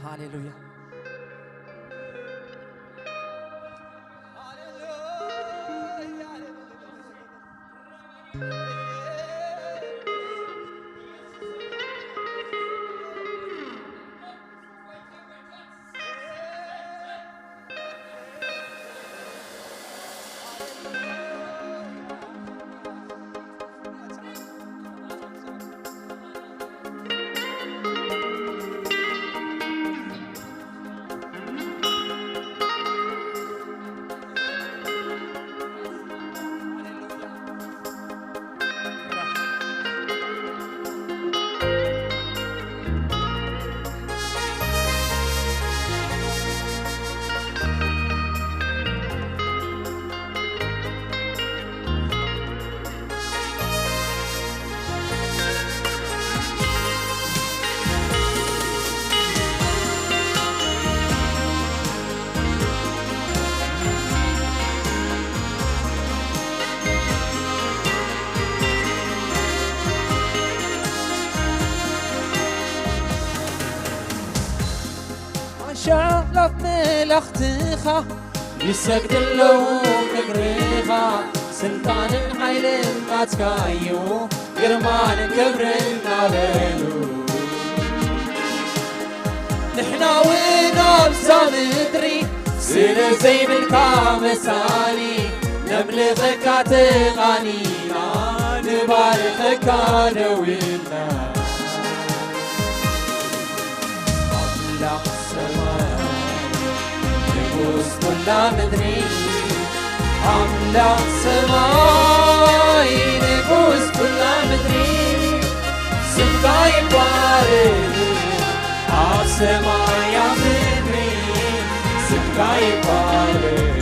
ሃሌሉያ። ኣሻ ላፍ መላኽትኻ ይሰግድ ኣለዉ ክብርኻ፣ ስልጣንን ሓይልን ናትካ እዩ፣ ግርማን ክብርን ናበሉ። ንሕና እውን ኣብዛ ምድሪ ስለ ዘይብልካ መሳሊ፣ ነምልኸካ ተቓኒና፣ ንባርኸካ ደው ኢልና። ኣምላኽ ሰማይ ንጉስ ኩላ ምድሪ፣ ኣምላኽ ሰማይ ንጉስ ኩላ ምድሪ፣ ስምካ ይባረክ ኣብ ሰማይ ኣብ ምድሪ፣ ስምካ ይባረክ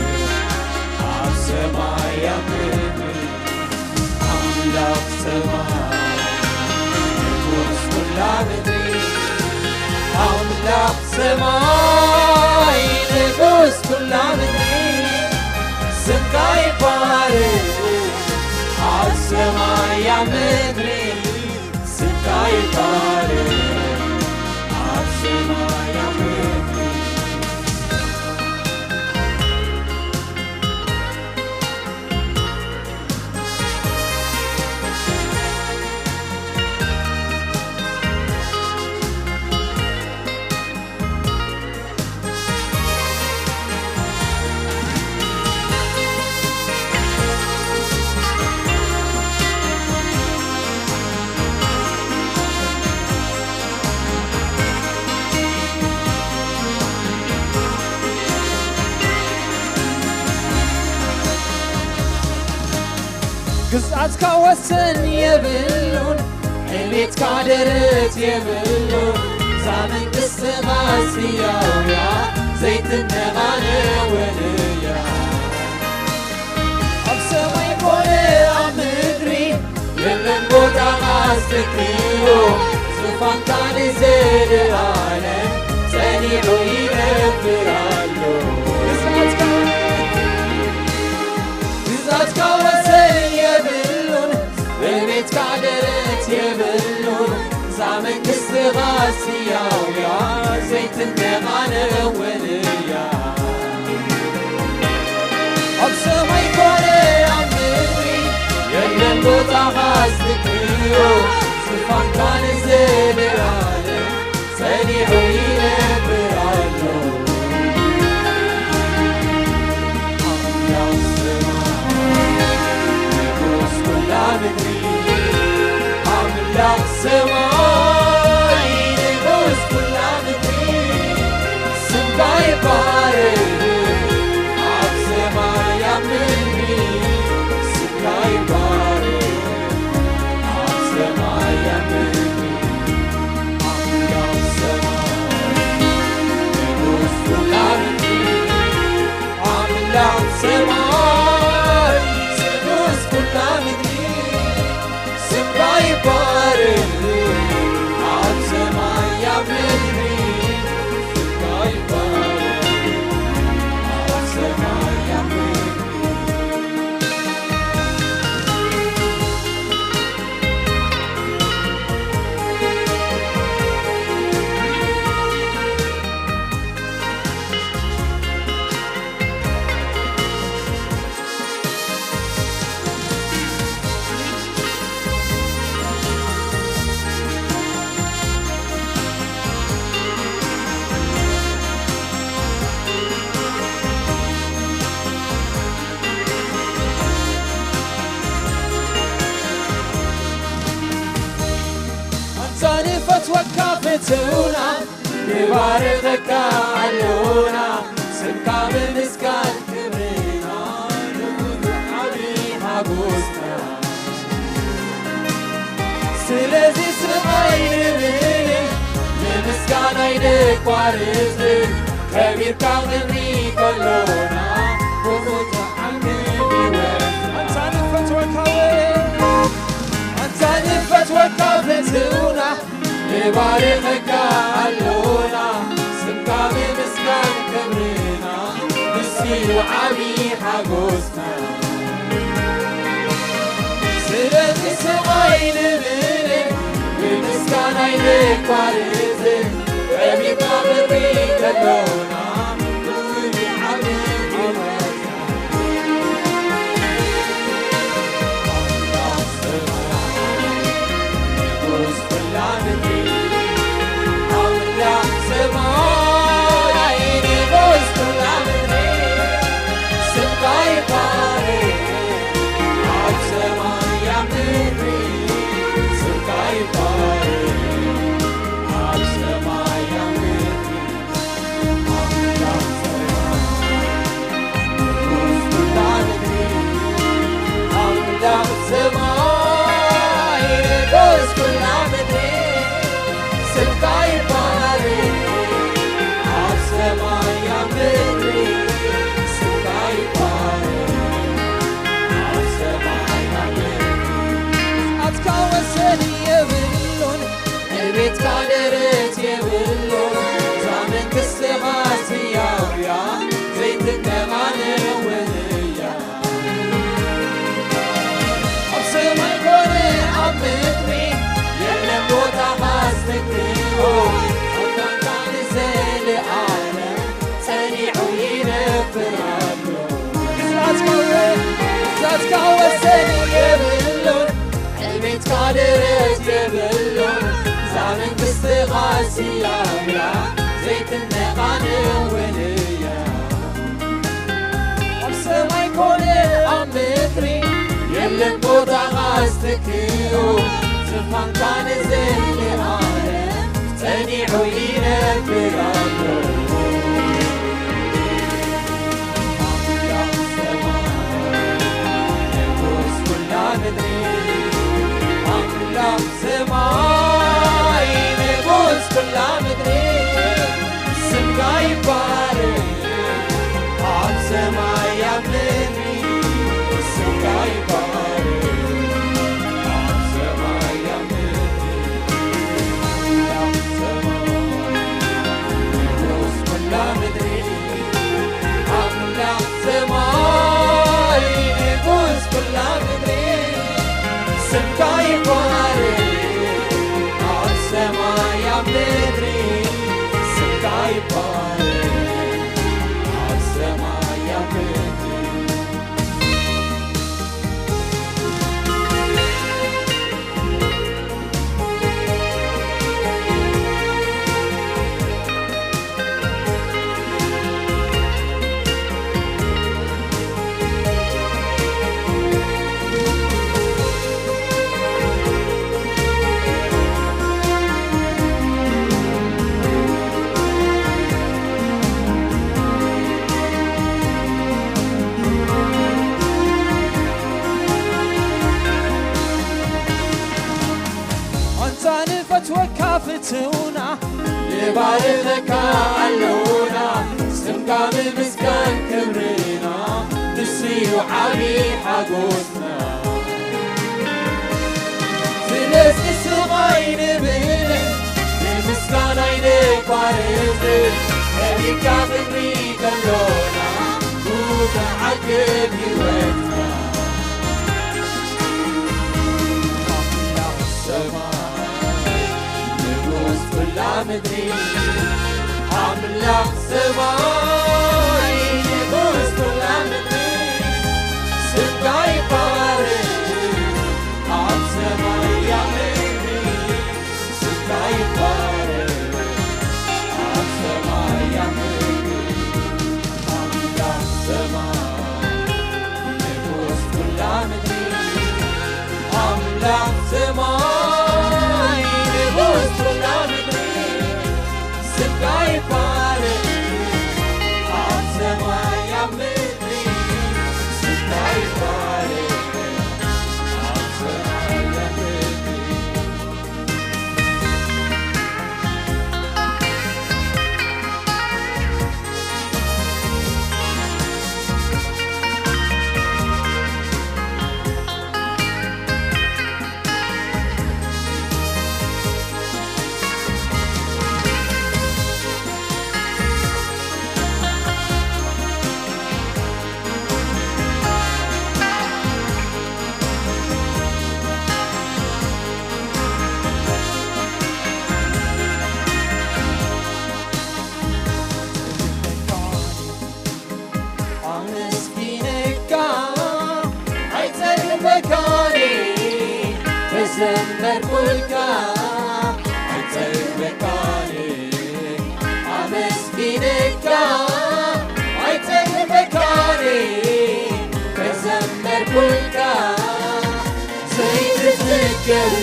ኣብ ሰማይ ኣብ ምድሪ። ኣምላኽ ሰማይ ንጉስ ኩላ ምድሪ፣ ኣምላኽ ሰማይ ንጉስ ኩላ ምድሪ፣ ስምካ ይባረክ ኣብ ሰማይ ኣብ ምድሪ፣ ስምካ ይባረክ ኣብ ሰማይ ኣብ ምድሪ። ግዝኣትካ ወሰን የብሉን፣ ዕቤትካ ደረት የብሉን። እዛ መንግስትኻ ሕያው እያ፣ ዘይትነቓነቕ እውን እያ። ኣብ ሰማይ ኮነ ኣብ ምድሪ፣ የለን ቦታኻ ዝትክዮ፣ ዙፋንካ ንዘለኣለም ጸኒዑ ይነብር ኣሎ። ግዝኣትካ፣ ግዝኣትካ ወሰን የብሉን፣ ዕቤትካ ደረት የብሉን። እዛ መንግስትኻ ሕያው እያ፣ ዘይትነቓነቕ እውን እያ። ኣብ ሰማይ ኮነ ኣብ ምድሪ፣ የለን ቦታኻ ዝትክዮ፣ ዙፋንካ ንዘለኣለም ጸኒዑ ይነብር ኣሎ። ኣምላኽ ሰማይ ንጉስ ኩላ ምድሪ፣ ኣምላኽ ሰማይ ንጉስ ኩላ ምድሪ፣ ስምካ ይባረክ ኣብ ሰማይ ኣብ ምድሪ፣ ስምካ ይባረክ ኣብ ሰማይ ኣብ ምድሪ። ኣምላኽ ሰማይ ንጉስ ኩላ ምድሪ፣ ኣምላኽ ሰማይ ንጉስ ኩላ ምድሪ፣ ስምካ ይባረክ ኣብ ሰማይ ኣብ ምድሪ፣ ስምካ ይባረክ ንባርኸካ ኣሎና፣ ስምካ ብምስጋን ክብርና፣ ንኹሉ ዓቢ ሓጎስና። ስለዚ ስቕ ኣይንብል፣ ንምስጋና ኣይነቋርጽ፣ ከቢርካ ክንርኢ ከሎና፣ ብቑጽዓን ህይወት። ኣንታ ንፈትወካ ወይ፣ ኣንታ ንፈትወካ ፈትውና፣ ንባርኸካ ኣሎና፣ ስምካ ብምስጋን ክብርና፣ ንሱ እዩ ዓቢ ሓጎስና። ስለዚ ስቕ ኣይንብል፣ ብምስጋና ኣይንቋረጽ፣ ከቢርካ ክንርኢ ከሎና፣ ንኹሉ ዓቢ ሓጎስና። ኣምላኽ ሰማይ ንጉስ ኩላ ምድሪ፣ ስምካ ይባረክ። ኣብ ሰማይ ኣብ ምድሪ፣ ስምካ ይባረክ። ኣብ ሰማይ ኣብ ምድሪ፣ ኣትካ ወሰን የብሉን። ንቤትካ ደረት የብሉን። እዛ መንግስትኻ ሕያው እያ፣ ዘይትነቓነቕ እውን እያ። ኣብ ሰማይ ኮነ ኣብ ምድሪ፣ የለን ቦታኻ ዝትክኦ። ኣምላኽካ ንዘለኣለም ጸኒዑ ይነብር ኣሎ። ግዝኣትካ ወ-፣ ግዝኣትካ ወሰን የብሉን። ዕቤትካ ደረት የብሉን። እዛ መንግስትኻ ሕያው እያ፣ ዘይትነቓነቕ እውን እያ። ኣብ ሰማይ ኮነ ኣብ ምድሪ፣ የለን ቦታኻ ዝትክኦ። ዝፋንካ ንዘለኣለም ጸኒዑ ይነብር ኣሎ። ኣምላኽ ሰማይ፣ ንጉስ ኩላ ምድሪ፣ ኣምላኽ ሰማይ፣ ንጉስ ኩላ ምድሪ፣ ስምካ ይባረክ። ኣብ ሰማይ ኣብ ምድሪ፣ ስምካ ይባረክ። ኣብ ሰማይ ኣብ ምድሪ፣ ኣምላኽ ሰማይ፣ ንጉስ ኩላ ምድሪ፣ ኣምላኽ ሰማይ፣ ንጉስ ኩላ ምድሪ፣ ስምካ ይባረክ። ኣብ ሰማይ ኣብ ምድሪ፣ ስምካ ይባረክ። ኣብ ሰማይ ኣብ ምድሪ። ኣንታ ንፈትወካ ፍትውና፣ ንባርኸካ ኣሎና፣ ስምካ ምምስጋን ክብርና፣ ንሱ እዩ ዓቢ ሓጎስና። ስለዚ ስቕ ኣይንብል፣ ንምስጋና ኣይነቋርጽ፣ ከቢርካ ክንርኢ ከሎና፣ ብዙሕ ዓገብ ህይወትና። ኣምላኽ ሰማይ፣ ንጉስ ኩላ ምድሪ፣ ኣምላኽ ሰማይ፣ ንጉስ ኩላ ምድሪ፣ ስምካ ይባረክ። ኣብ ሰማይ ኣብ ምድሪ፣ ስምካ ይባረክ። ኣብ ሰማይ ኣብ ምድሪ፣ ኣምላኽ ሰማይ፣ ንጉስ ኩላ ምድሪ፣ ኣምላኽ ሰማይ፣ ንጉስ ኩላ ምድሪ፣ ስምካ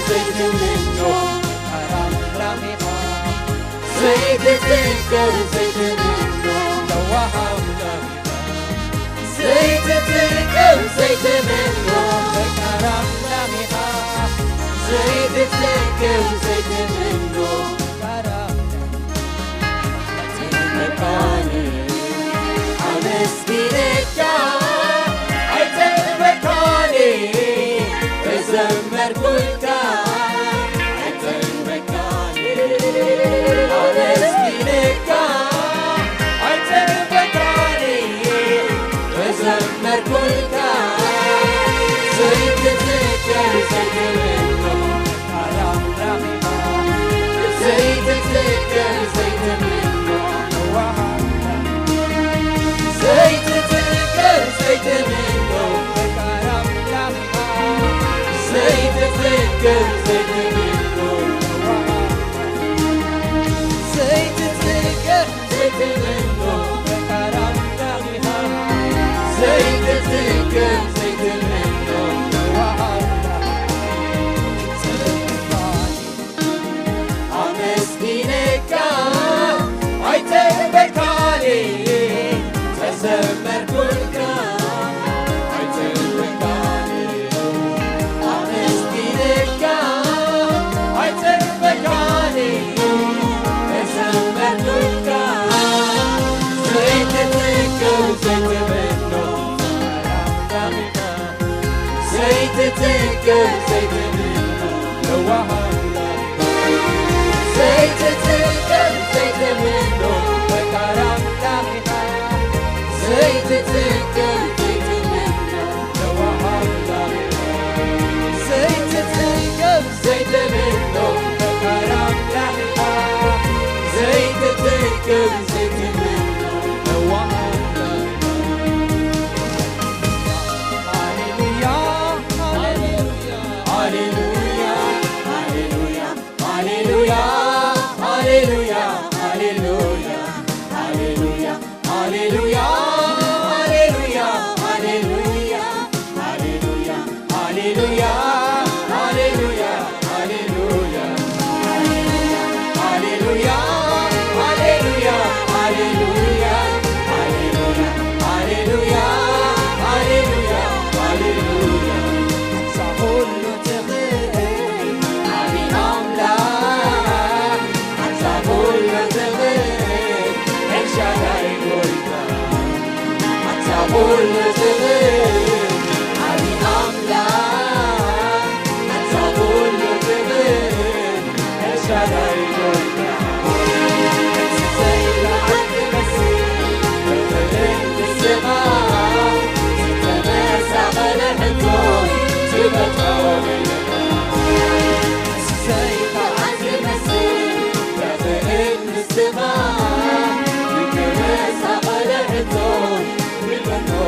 ዘይትምኖ ፈቃር ኣምላኽ ኢኻ። ዘይትትከር ዘይትምኖ ለዋህ ኣምላኽ ኢኻ። ዘይትትከር ዘይትምኖ ፈቃር ኣምላኽ ኢኻ። ዘይትትከር ዘይትምኖ ፈቃር ኣምላኽ ኣይተልበካኒ ኣመስግነካ፣ ኣይተልበካኒ ተዘመርኩልካ፣ ኣይተልበካኒ ኣመስግነካ፣ ኣይተልበካኒ ተዘመርኩልካ፣ ዘይትትከር ዘይትምኖ ኣመስግነካ ኣይተልበካኒ ተዘመርኩልካ ኣይተልበካኒ ኣመስግነካ ኣይተልበካኒ ተዘመርኩልካ ዘይትትከው ዘይትምኖ ዘይትትከር ዘይትምኖ ለዋህ ኣምላኽ ዘይትትከር ዘይትምኖ ፈቃር ኣምላኽ ኢኻ። ዘይትትከር ዘይትምኖ ለዋህ ኣምላኽ ኢኻ። ዘይትትከር ዘይትምኖ ፈቃር ኣምላኽ ኢኻ። ዘይትትከር ዘይትምኖ ለዋህ ኣምላኽ ኢኻ። ሃሌሉያ፣ ሃሌሉያ፣ ሃሌሉያ፣ ሃሌሉያ፣ ሃሌሉያ፣ ሃሌሉያ፣ ሃሌሉያ፣ ሃሌሉያ፣ ሃሌሉያ፣ ሃሌሉያ፣ ሃሌሉያ፣ ሃሌሉያ፣ ሃሌሉያ፣ ሃሌሉያ፣ ሃሌሉያ፣ ሃሌሉያ፣ ሃሌሉያ፣ ሃሌሉያ፣ ሃሌሉያ፣ ኣንታ ኩሉ ትኽእል ዓቢ ኣምላኽ፣ ኣንታ ኩሉ ትኽእል ኤልሻዳይ ጎይታ። ኣንታ ኩሉ ትኽእል ዓቢ ኣምላኽ፣ ኣንታ ኩሉ ትኽእል ኤልሻዳይ ጎይታ። እቲ ዘይከኣል ትመስል፣ ትኽእል ንስኻ፣ ዝተመሳቐለ ሕቶ ትፈትሖ። እቲ ዘይከኣል ትመስል፣ ትኽእል ንስኻ፣ ዝተመሳቐለ ሕቶ ትፈትሖ።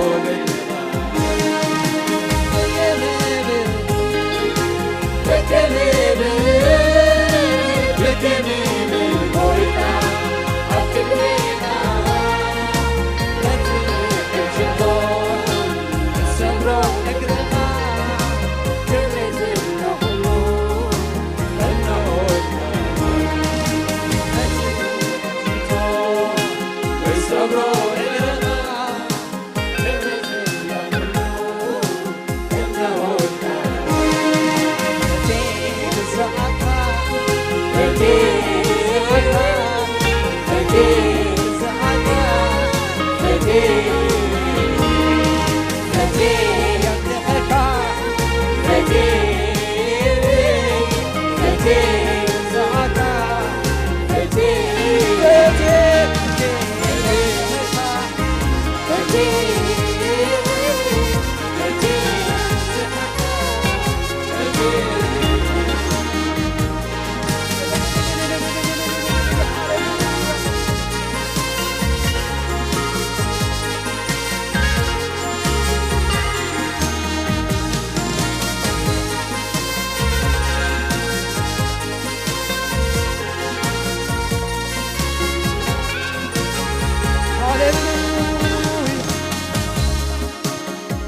ሃሌሉያ።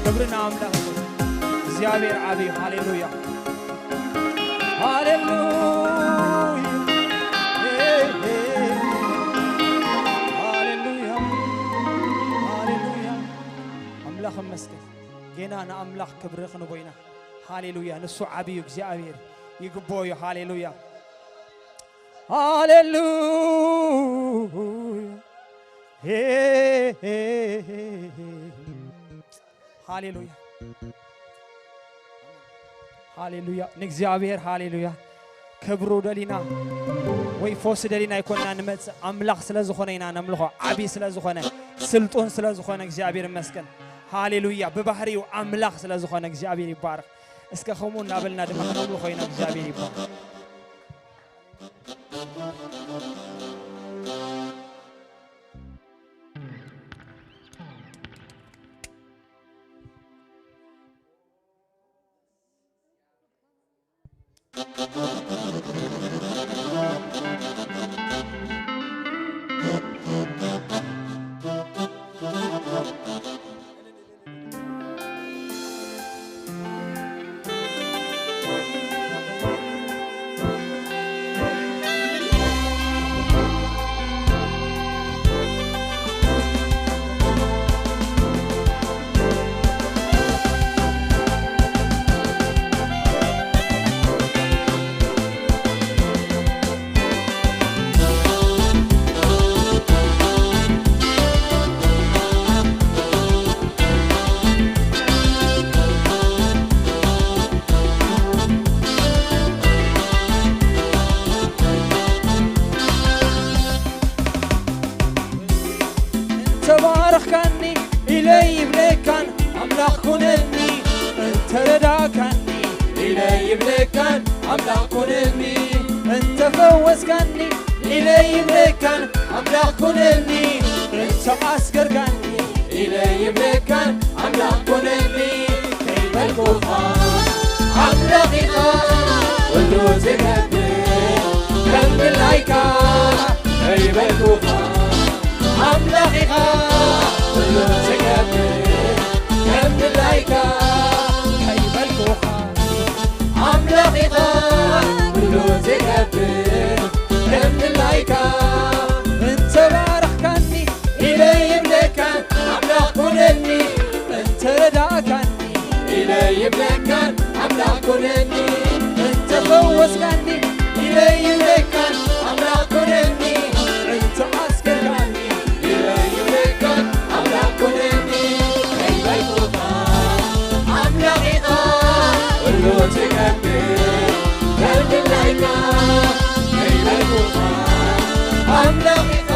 ክብሪ ንኣምላኽ ይኹን። እግዚኣብሔር ዓብዪ። ሃሌሉያ። ሃሌሉያ። ሃሌሉያ። ሃሌሉያ። ኣምላኽ ይመስገን። ጌና ንኣምላኽ ክብሪ ክንቦ ኢና። ሃሌሉያ። ንሱ ዓቢ እዩ፣ እግዚኣብሔር ይግብኦ እዩ። ሃሌሉያ። ሃሌሉያ። ሃሌሉያ። ሃሌሉያ። ንእግዚኣብሔር ሃሌሉያ። ክብሩ ደሊና ወይ ፈውሲ ደሊና ኣይኮንና ንመጽእ፣ ኣምላኽ ስለ ዝኾነ ኢና ነምልኾ። ዓቢ ስለ ዝኾነ፣ ስልጡን ስለ ዝኾነ እግዚኣብሔር ይመስገን። ሃሌሉያ። ብባህሪኡ ኣምላኽ ስለ ዝኾነ እግዚኣብሔር ይባረኽ። እስከ ከምኡ እናበልና ድማ ክነምልኾ ኢና። እግዚኣብሔር ይባረኽ። እንተባረኽካኒ ኢለ ይብለካን ኣምላኽ ኩነኒ፣ እንተረዳእካኒ ኢለ ይብለካን ኣምላኽ ኩነኒ፣ እንተፈወስካኒ ኢለ ይብለካን ኣምላኽ ኩነኒ፣ እንተኣስገርካኒ ኢለ ይብለካን ኣምላኽ ኩነኒ። ከይበልኩኻ ኣምላኽ ኢኻ ኩሉ ትገብር፣ ከም ድላይካ ከይበልኩኻ ኣምላኽ ኢኻ ኩሉ ትገብር፣ ከም ድላይካ ከይበልኩኻ ኣምላኽ ኢኻ ኩሉ ትገብር፣ ከም ድላይካ እንተባረኽካኒ ኢለ ይብለካ ኣምላኽ ኩነኒ፣ እንተረዳእካኒ ኢለ ይብለካን ኣምላኽ ኩነኒ፣ እንተፈወስካኒ ኢለ ይብለካን ኣምላኽ ኩነኒ፣ እንተኣስገርካኒ ኢለ ይብለካን ኣምላኽ ኩነኒ። ከይበልኩኻ ኣምላኽ ኢኻ ኩሉ ትገብር፣ ከም ድላይካ ከይበልኩኻ ኣምላኽ ኢኻ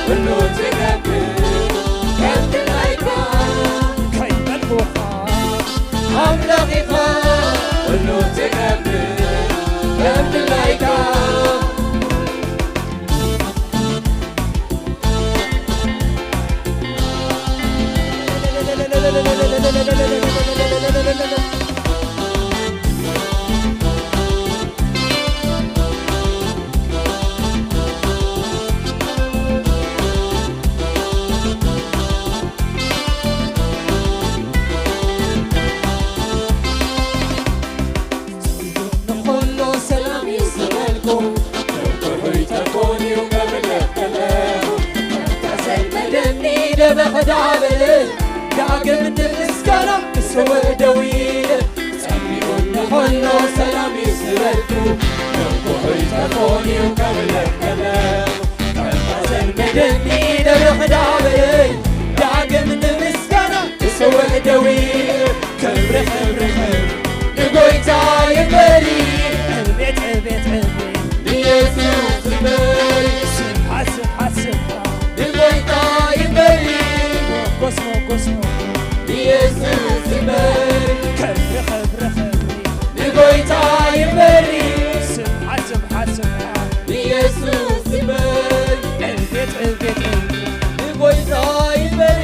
ኩሉ ትገብር፣ ከም ድላይካ ከይበልኩኻ ኣምላኽ ኢኻ ኩሉ ትገብር፣ ከም ድላይካ ንኹሉ ሰላም እዩ ዝበልኩ፣ ንውሑይ ተኾንዩ ከብለከለ። መታ ዘልመደኒ ደበኽ ዳበለ፣ ዳግም ንምስጋና ክስውእ ደው ኢለ። ጸሚኡኒ ኾሎ ሰላም እዩ ዝበልኩ፣ ንውሑይ ተኾንዩ ከብለከለ። መታ ዘልመደኒ ደበኽ ዳበለ፣ ዳግም ንምስጋና ክስውእ ደው ኢለ። ክብሪ፣ ክብሪ፣ ክብሪ ንጎይታ ይበል። ዕቤት፣ ዕቤት፣ ዕቤት ንየሱስ ይበል። ስብሓት፣ ስብሓት፣ ስብሓት ንጎይታ ይበል። ሞጎስ፣ ሞጎስ፣ ሞጎስ ንየሱስ ይበል። ክብሪ፣ ክብሪ፣ ክብሪ ንጎይታ ይበል። ስብሓት፣ ስብሓት፣ ስብሓት ንየሱስ ይበል። ዕቤት፣ ዕቤት፣ ዕቤት ንጎይታ ይበል።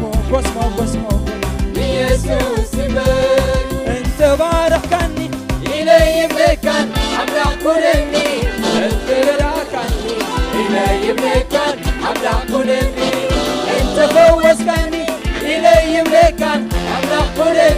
ሞጎስ፣ ሞጎስ፣ ሞጎስ ንየሱስ ይበል። እንተባረኽካኒ ኢለ ይብለካን ኣምላኽ ኩነኒ፣ እንተረዳእካኒ ኢለ ይብለካን ኣምላኽ ኩነኒ፣ እንተፈወስካኒ ኢለ ይብለካን ኣምላኽ ኩነኒ፣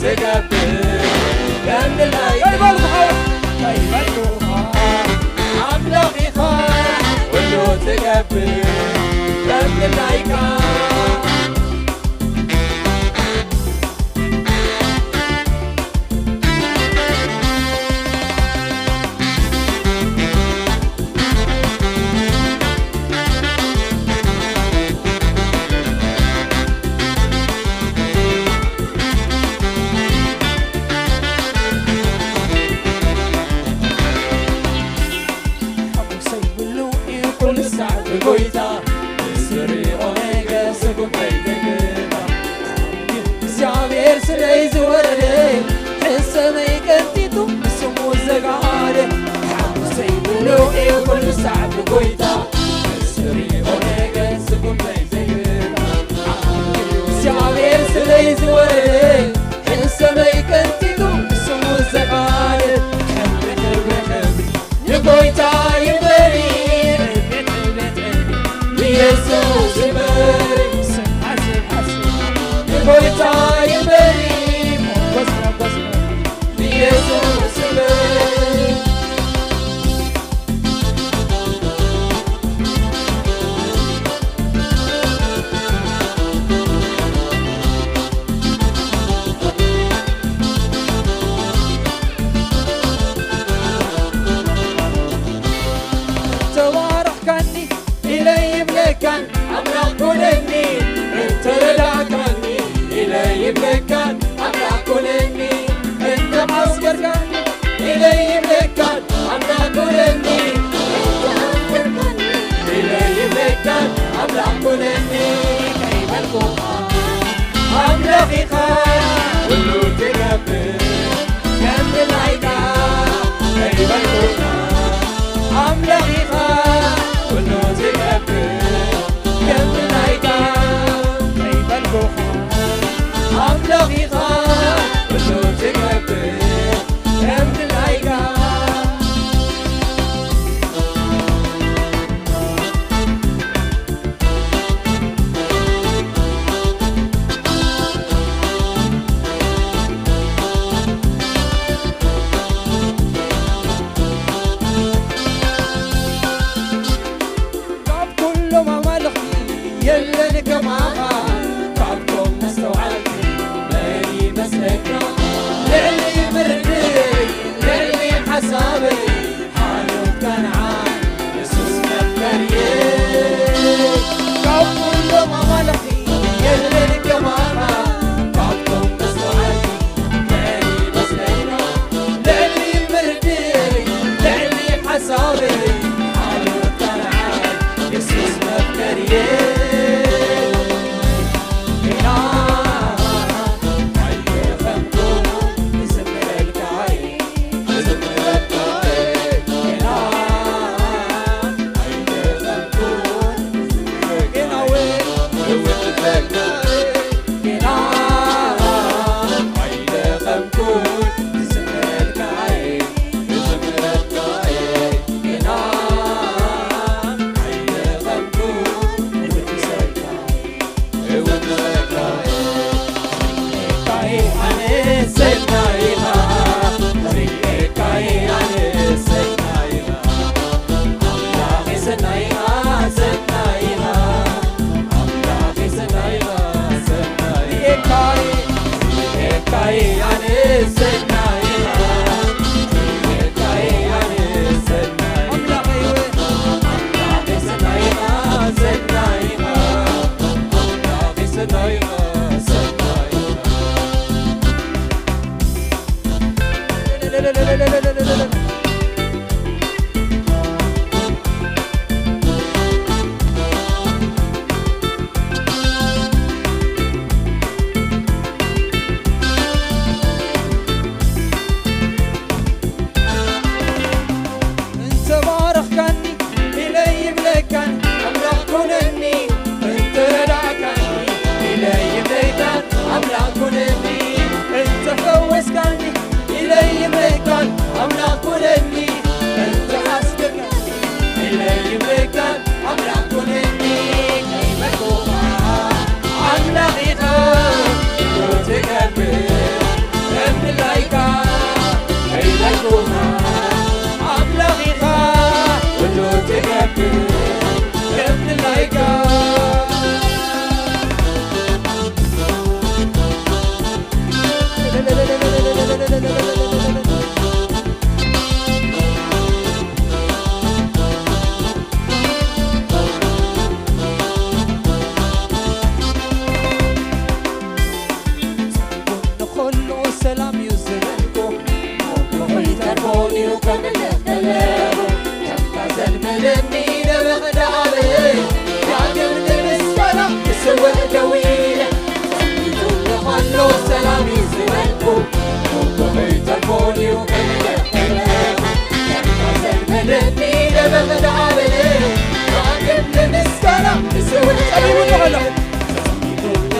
ትገብር ከም ድላይካ፣ ከይበልኩኻ ኣምላኽ ኢኻ፣ ኩሉ ትገብር ከም ድላይካ። ሓጎሰይ ምሉእ እዩ ኩሉ ሳዕ ብጎይታ፣ ዝሪኦ ነገር ስጉምተይ ዘግታ። እግዚኣብሔር ስለይ ዝወረደ፣ ሕሰመይ ቀንጢጡ ስሙ ዘጋዓደ። ሓጎሰይ ምሉእ እዩ ኩሉ ሳዕ ብጎይታ፣ ዝሪኦ ነገር ስጉምተይ ዘግታ። እግዚኣብሔር ስለይ ዝወረደ፣ ሕሰመይ ቀንጢጡ ስሙ ዘጋዓደ። ክብሪ፣ ክብሪ፣ ክብሪ ንጎይታ ይበሪ፣ ንየሱስ ይበሪ፣ ንጎይታ ይበሪ፣ ንየሱስ ይበሪ። ተባረኽካኒ ኢለ ይብለካን ኣምላኽ ኩነኒ፣ እንተረዳእካኒ ኢለ ይብለካን ኣምላኽ ኩነኒ፣ እንተዓስከርካኒ ኢለ ይብለካን ኣምላኽ ኩነኒ፣ እንተዓስከርካኒ ኢለ ይብለካን ኣምላኽ ኩነኒ፣ ከይበልኩኻ ኣምላኽ ኢኻ ኩሉ ትገብር፣ ከም ድላይካ ከይበልኩኻ ኣምላኽ ኢኻ ኩሉ ትገብር፣ ከም ድላይካ ከይበልኩኻ ኣምላኽ ኢኻ ኩሉ ትገብር፣ ከም ድላይካ። ካብ ኩሎም ኣማልኽቲ የለን ከማኻ፣ ካብቶም መስተውዓልቲ መን ይመስለካ? ልዕሊ ምርድእይ፣ ልዕሊ ሓሳበይ፣ ሓሉፍካ ንዓይ የሱስ መፍቀርየ። ካብ ኩሎም ኣማልኽቲ የለን ከማኻ፣ ካብቶም መስተውዓልቲ መን ይመስለካ? ልዕሊ ምርድእይ፣ ልዕሊ ሓሳበይ፣ ሓሉፍካ ንዓይ የሱስ መፍቀርየ። ጌና ኣይደኸምኩ፣ ይዝምረልካ እየ። ብመዳበለ ዳግም ንምስጋና ዝውዕል ጸሊሙ ኣሎ።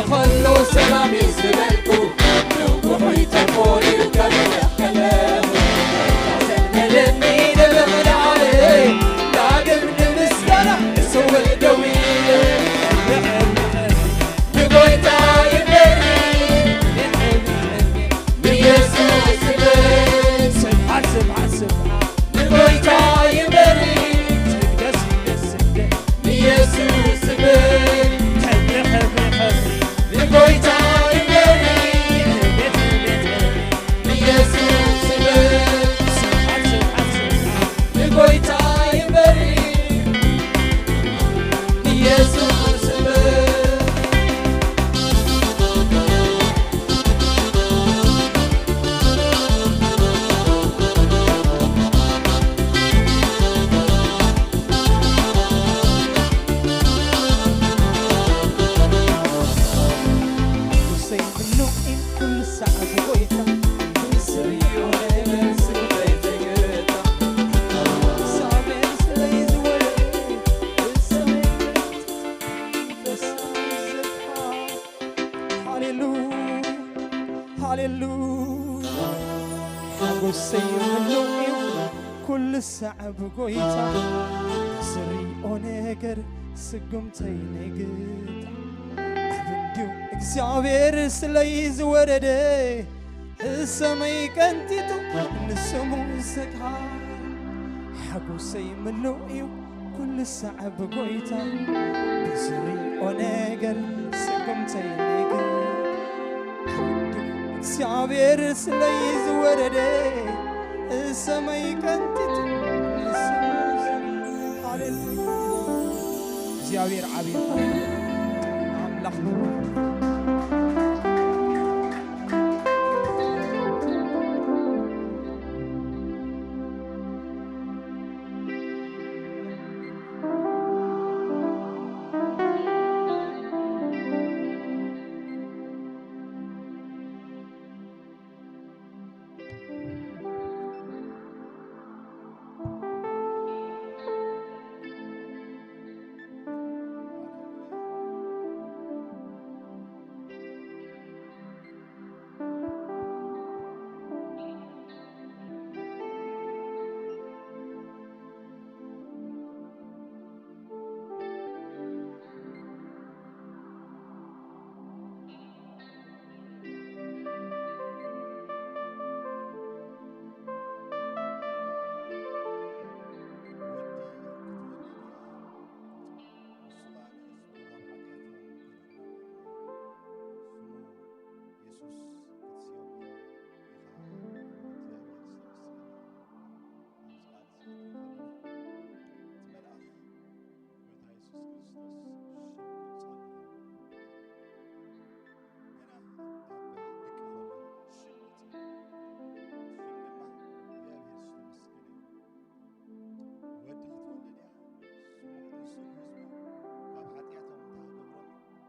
ከሎ ሰላም ይስበልኩ፣ ንውሑ ይተኮር ይርከቡ። ዘመለኒ ብመዳበለ ዳግም ንምስጋና ዝውዕል ደዊ። ንጎይታ ይበሪ፣ ንየሱስ ይበሪ። ስብሓት፣ ስብሓት፣ ስብሓት። ንጎይታ ይበሪ፣ ስግደት፣ ስግደት፣ ስግደት። ንየሱስ ይበሪ። ክብሪ፣ ክብሪ፣ ክብሪ። ንጎይታ ይበሪ፣ ቤት፣ ቤት፣ ቤት። ንየሱስ ይበሪ። ስብሓት፣ ስብሓት፣ ስብሓት። ንጎይታ ይበሪ፣ ንየሱስ ይበሪ። ንጉሰይ ምሉእ እዩ ኩሉ ሰዓት ጎይታ፣ ንስሪ ይኹን መልሲ ጉዳይ ተገታ። ሳሜን ስለይ ዝወረ፣ ንሰማይ ሃሌሉያ፣ ሃሌሉያ። ሓጎሰይ ምሉእ እዩ ኩሉ ሳዕ ብጎይታ፣ ዝሪኦ ነገር ስጉምተይ ነግታ። ኣብ እንዲሁ እግዚኣብሔር ስለይ ዝወረደ፣ ሰማይ ቀንጢጡ ንስሙ ዘግሃ። ሓጎሰይ ምሉእ እዩ ኩሉ ሳዕ ብጎይታ፣ ብዝሪኦ ነገር ስጉምተይ ነግታ። ኣብ እንዲሁ እግዚኣብሔር ስለይ ዝወረደ፣ ሰማይ ቀንጢጡ ንስሙ ዘግሃ። ሃሌሉያ። እግዚኣብሔር ዓብዪ፣ ሃሌሉያ። ኣምላኽ ወዲ ክትወልድ እያ። ስሙ ንሱ ንህዝቡ ካብ ሓጢኣቶም እንታይ ክገብሮም እዩ?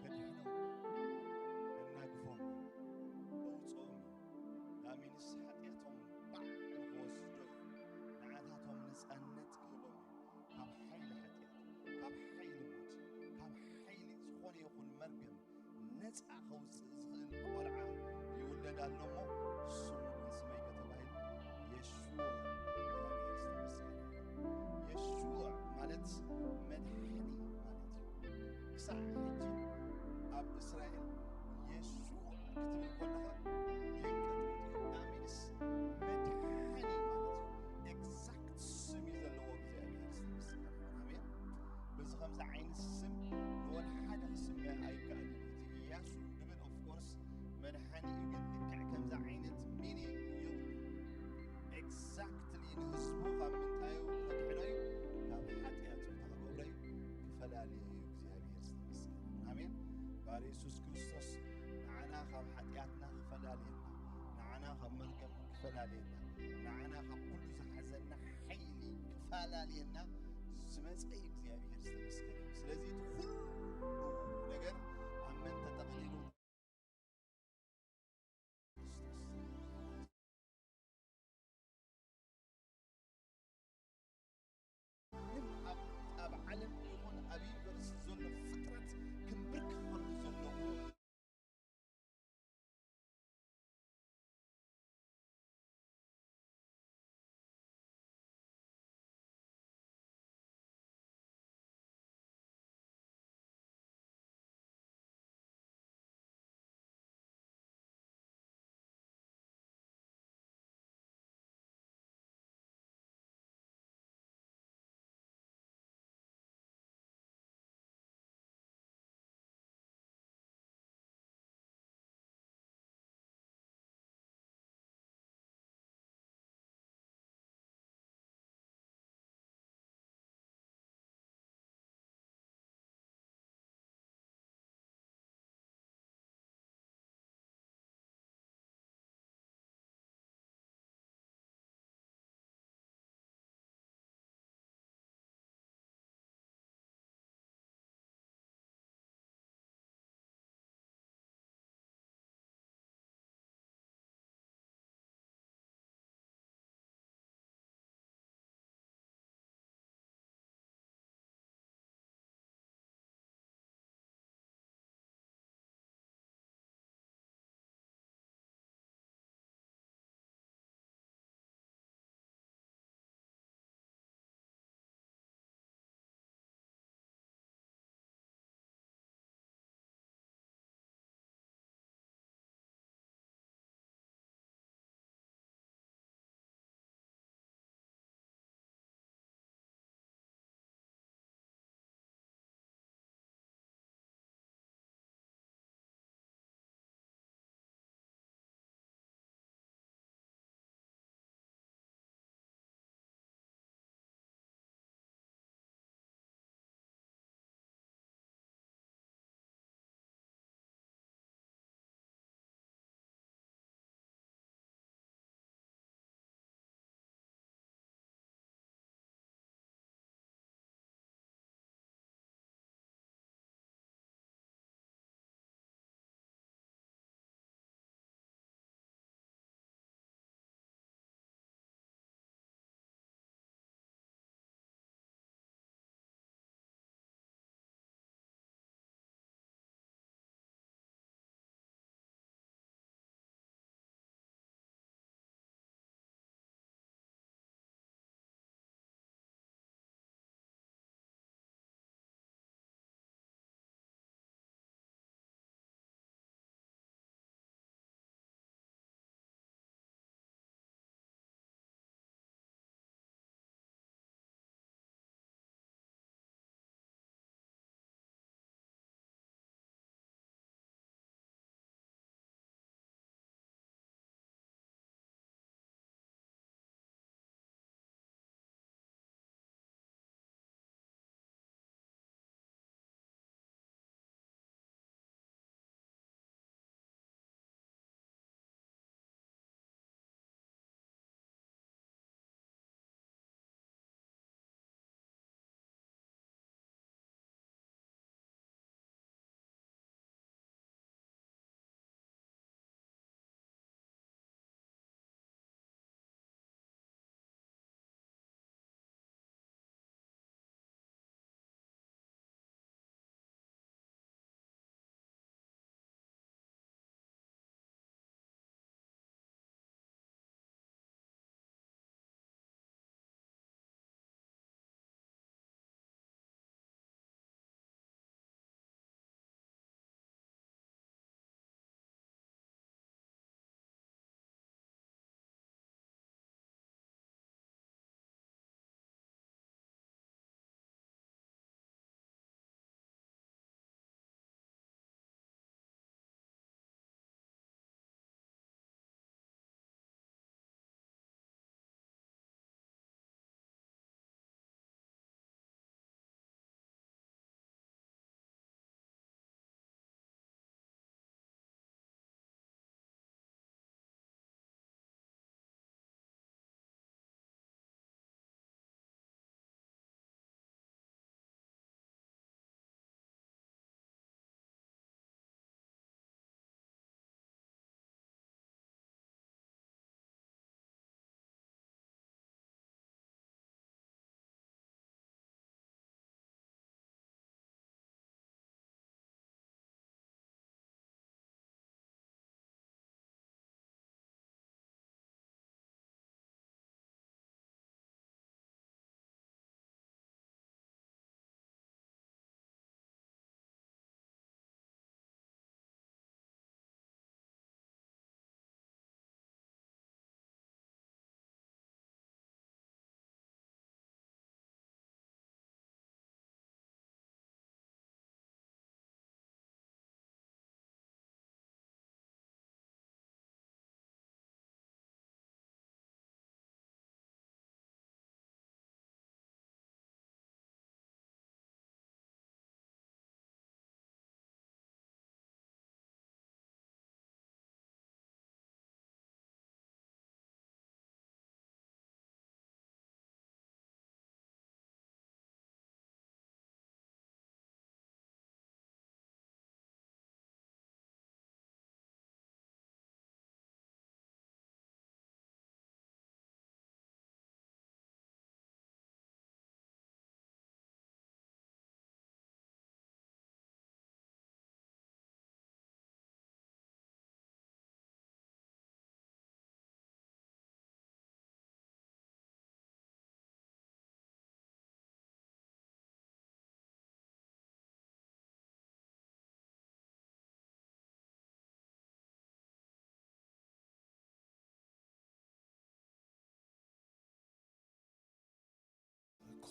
ከድሕኖም፣ ከናግፎም፣ ከውፅኦም እዩ። ዳሚንስ ሓጢኣቶም ባዕሉ ክወስዶ እዩ። ንዓታቶም ነፃነት ክህቦም እዩ። ካብ ሓይሊ ሓጢኣት፣ ካብ ሓይሊ ሞት፣ ካብ ሓይሊ ዝኾነ ይኹን መርገም ነፃ ከውፅእ ዝኽእል ቆልዓ ይውለድ ኣሎ እሞ ስሙ መን ስመ ይገ ተባሂሉ የሹዕ። እግዚኣብሔር ዝተመስገነ ይሁን። የሹዕ ማለት መድሓኒ ማለት እዩ። ክሳዕ ሕጂ ኣብ እስራኤል የሹዕ ክትብል ከለኻ የንቀጥቅጡ እዮም። ዳሚንስ መድሓኒ ማለት እዩ። ኤግዛክት ስም እዩ ዘለዎ እግዚኣብሔር ዝተመስገነ ይሁን። ኣሜን። በዚ ከምዚ ዓይነት ስም ንወላ ሓደ ክስመ ኣይከኣልን። እቲ ኢያሱ ድብል ኦፍ ኮርስ መድሓኒ እዩ፣ ግን ልክዕ ከምዚ ዓይነት ሚኒንግ የብሉ። ኤግዛክትሊ ንህዝቡ ካብ ምንታዩ ከድሕኖ እዩ፣ ካብ ሓጢኣቱ እንታይ ክገብሮ እዩ? ክፈላልዮ እዩ። እግዚኣብሔር ዝተመስገነ። ኣሜን። ባር የሱስ ክርስቶስ ንዓና ካብ ሓጢኣትና ክፈላልየና፣ ንዓና ካብ መርገም ክፈላልየና፣ ንዓና ካብ ኩሉ ዝሓዘና ሓይሊ ክፈላልየና ዝመጸ እዩ። እግዚኣብሔር ዝተመስገነ። ስለዚ እቲ ኩሉ ነገር ኣብ መን ተጠቕሊሉ?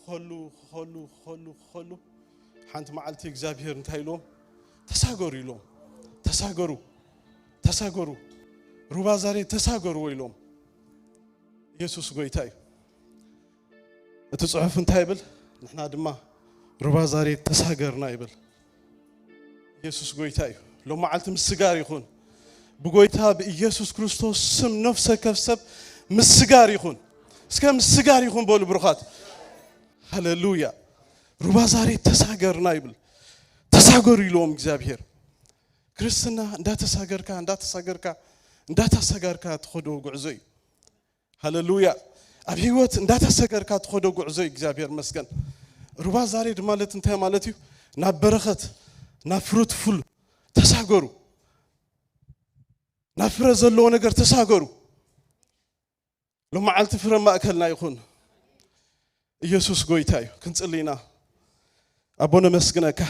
ክኸሉ ክኸሉ ክኸሉ ክኸሉ ሓንቲ መዓልቲ እግዚኣብሔር እንታይ ኢልዎም? ተሳገሩ ኢልዎም። ተሳገሩ፣ ተሳገሩ፣ ሩባ ዛሬድ ተሳገርዎ ኢልዎም። ኢየሱስ ጎይታ እዩ። እቲ ጽሑፍ እንታይ ይብል? ንሕና ድማ ሩባ ዛሬድ ተሳገርና ይብል። ኢየሱስ ጎይታ እዩ። ሎም መዓልቲ ምስጋር ይኹን። ብጎይታ ብኢየሱስ ክርስቶስ ስም ነፍሰ ከፍ ሰብ ምስጋር ይኹን። እስከ ምስጋር ይኹን በሉ ብሩኻት። ሃሌሉያ። ሩባ ዛሬድ ተሳገርና ይብል። ተሳገሩ ኢልዎም እግዚኣብሔር። ክርስትና እንዳተሳገርካ፣ እንዳተሳገርካ፣ እንዳተሳገርካ ትኸዶ ጉዕዞ እዩ። ሃሌሉያ። ኣብ ህይወት እንዳተሳገርካ ትኸዶ ጉዕዞ እዩ። እግዚኣብሔር መስገን። ሩባ ዛሬድ ማለት እንታይ ማለት እዩ? ናብ በረኸት፣ ናብ ፍሩትፉል ተሳገሩ። ናብ ፍረ ዘለዎ ነገር ተሳገሩ። ሎም መዓልቲ ፍረ ማእከልና ይኹን። ኢየሱስ ጎይታ እዩ። ክንጽሊ ኢና። ኣቦ ነመስግነካ።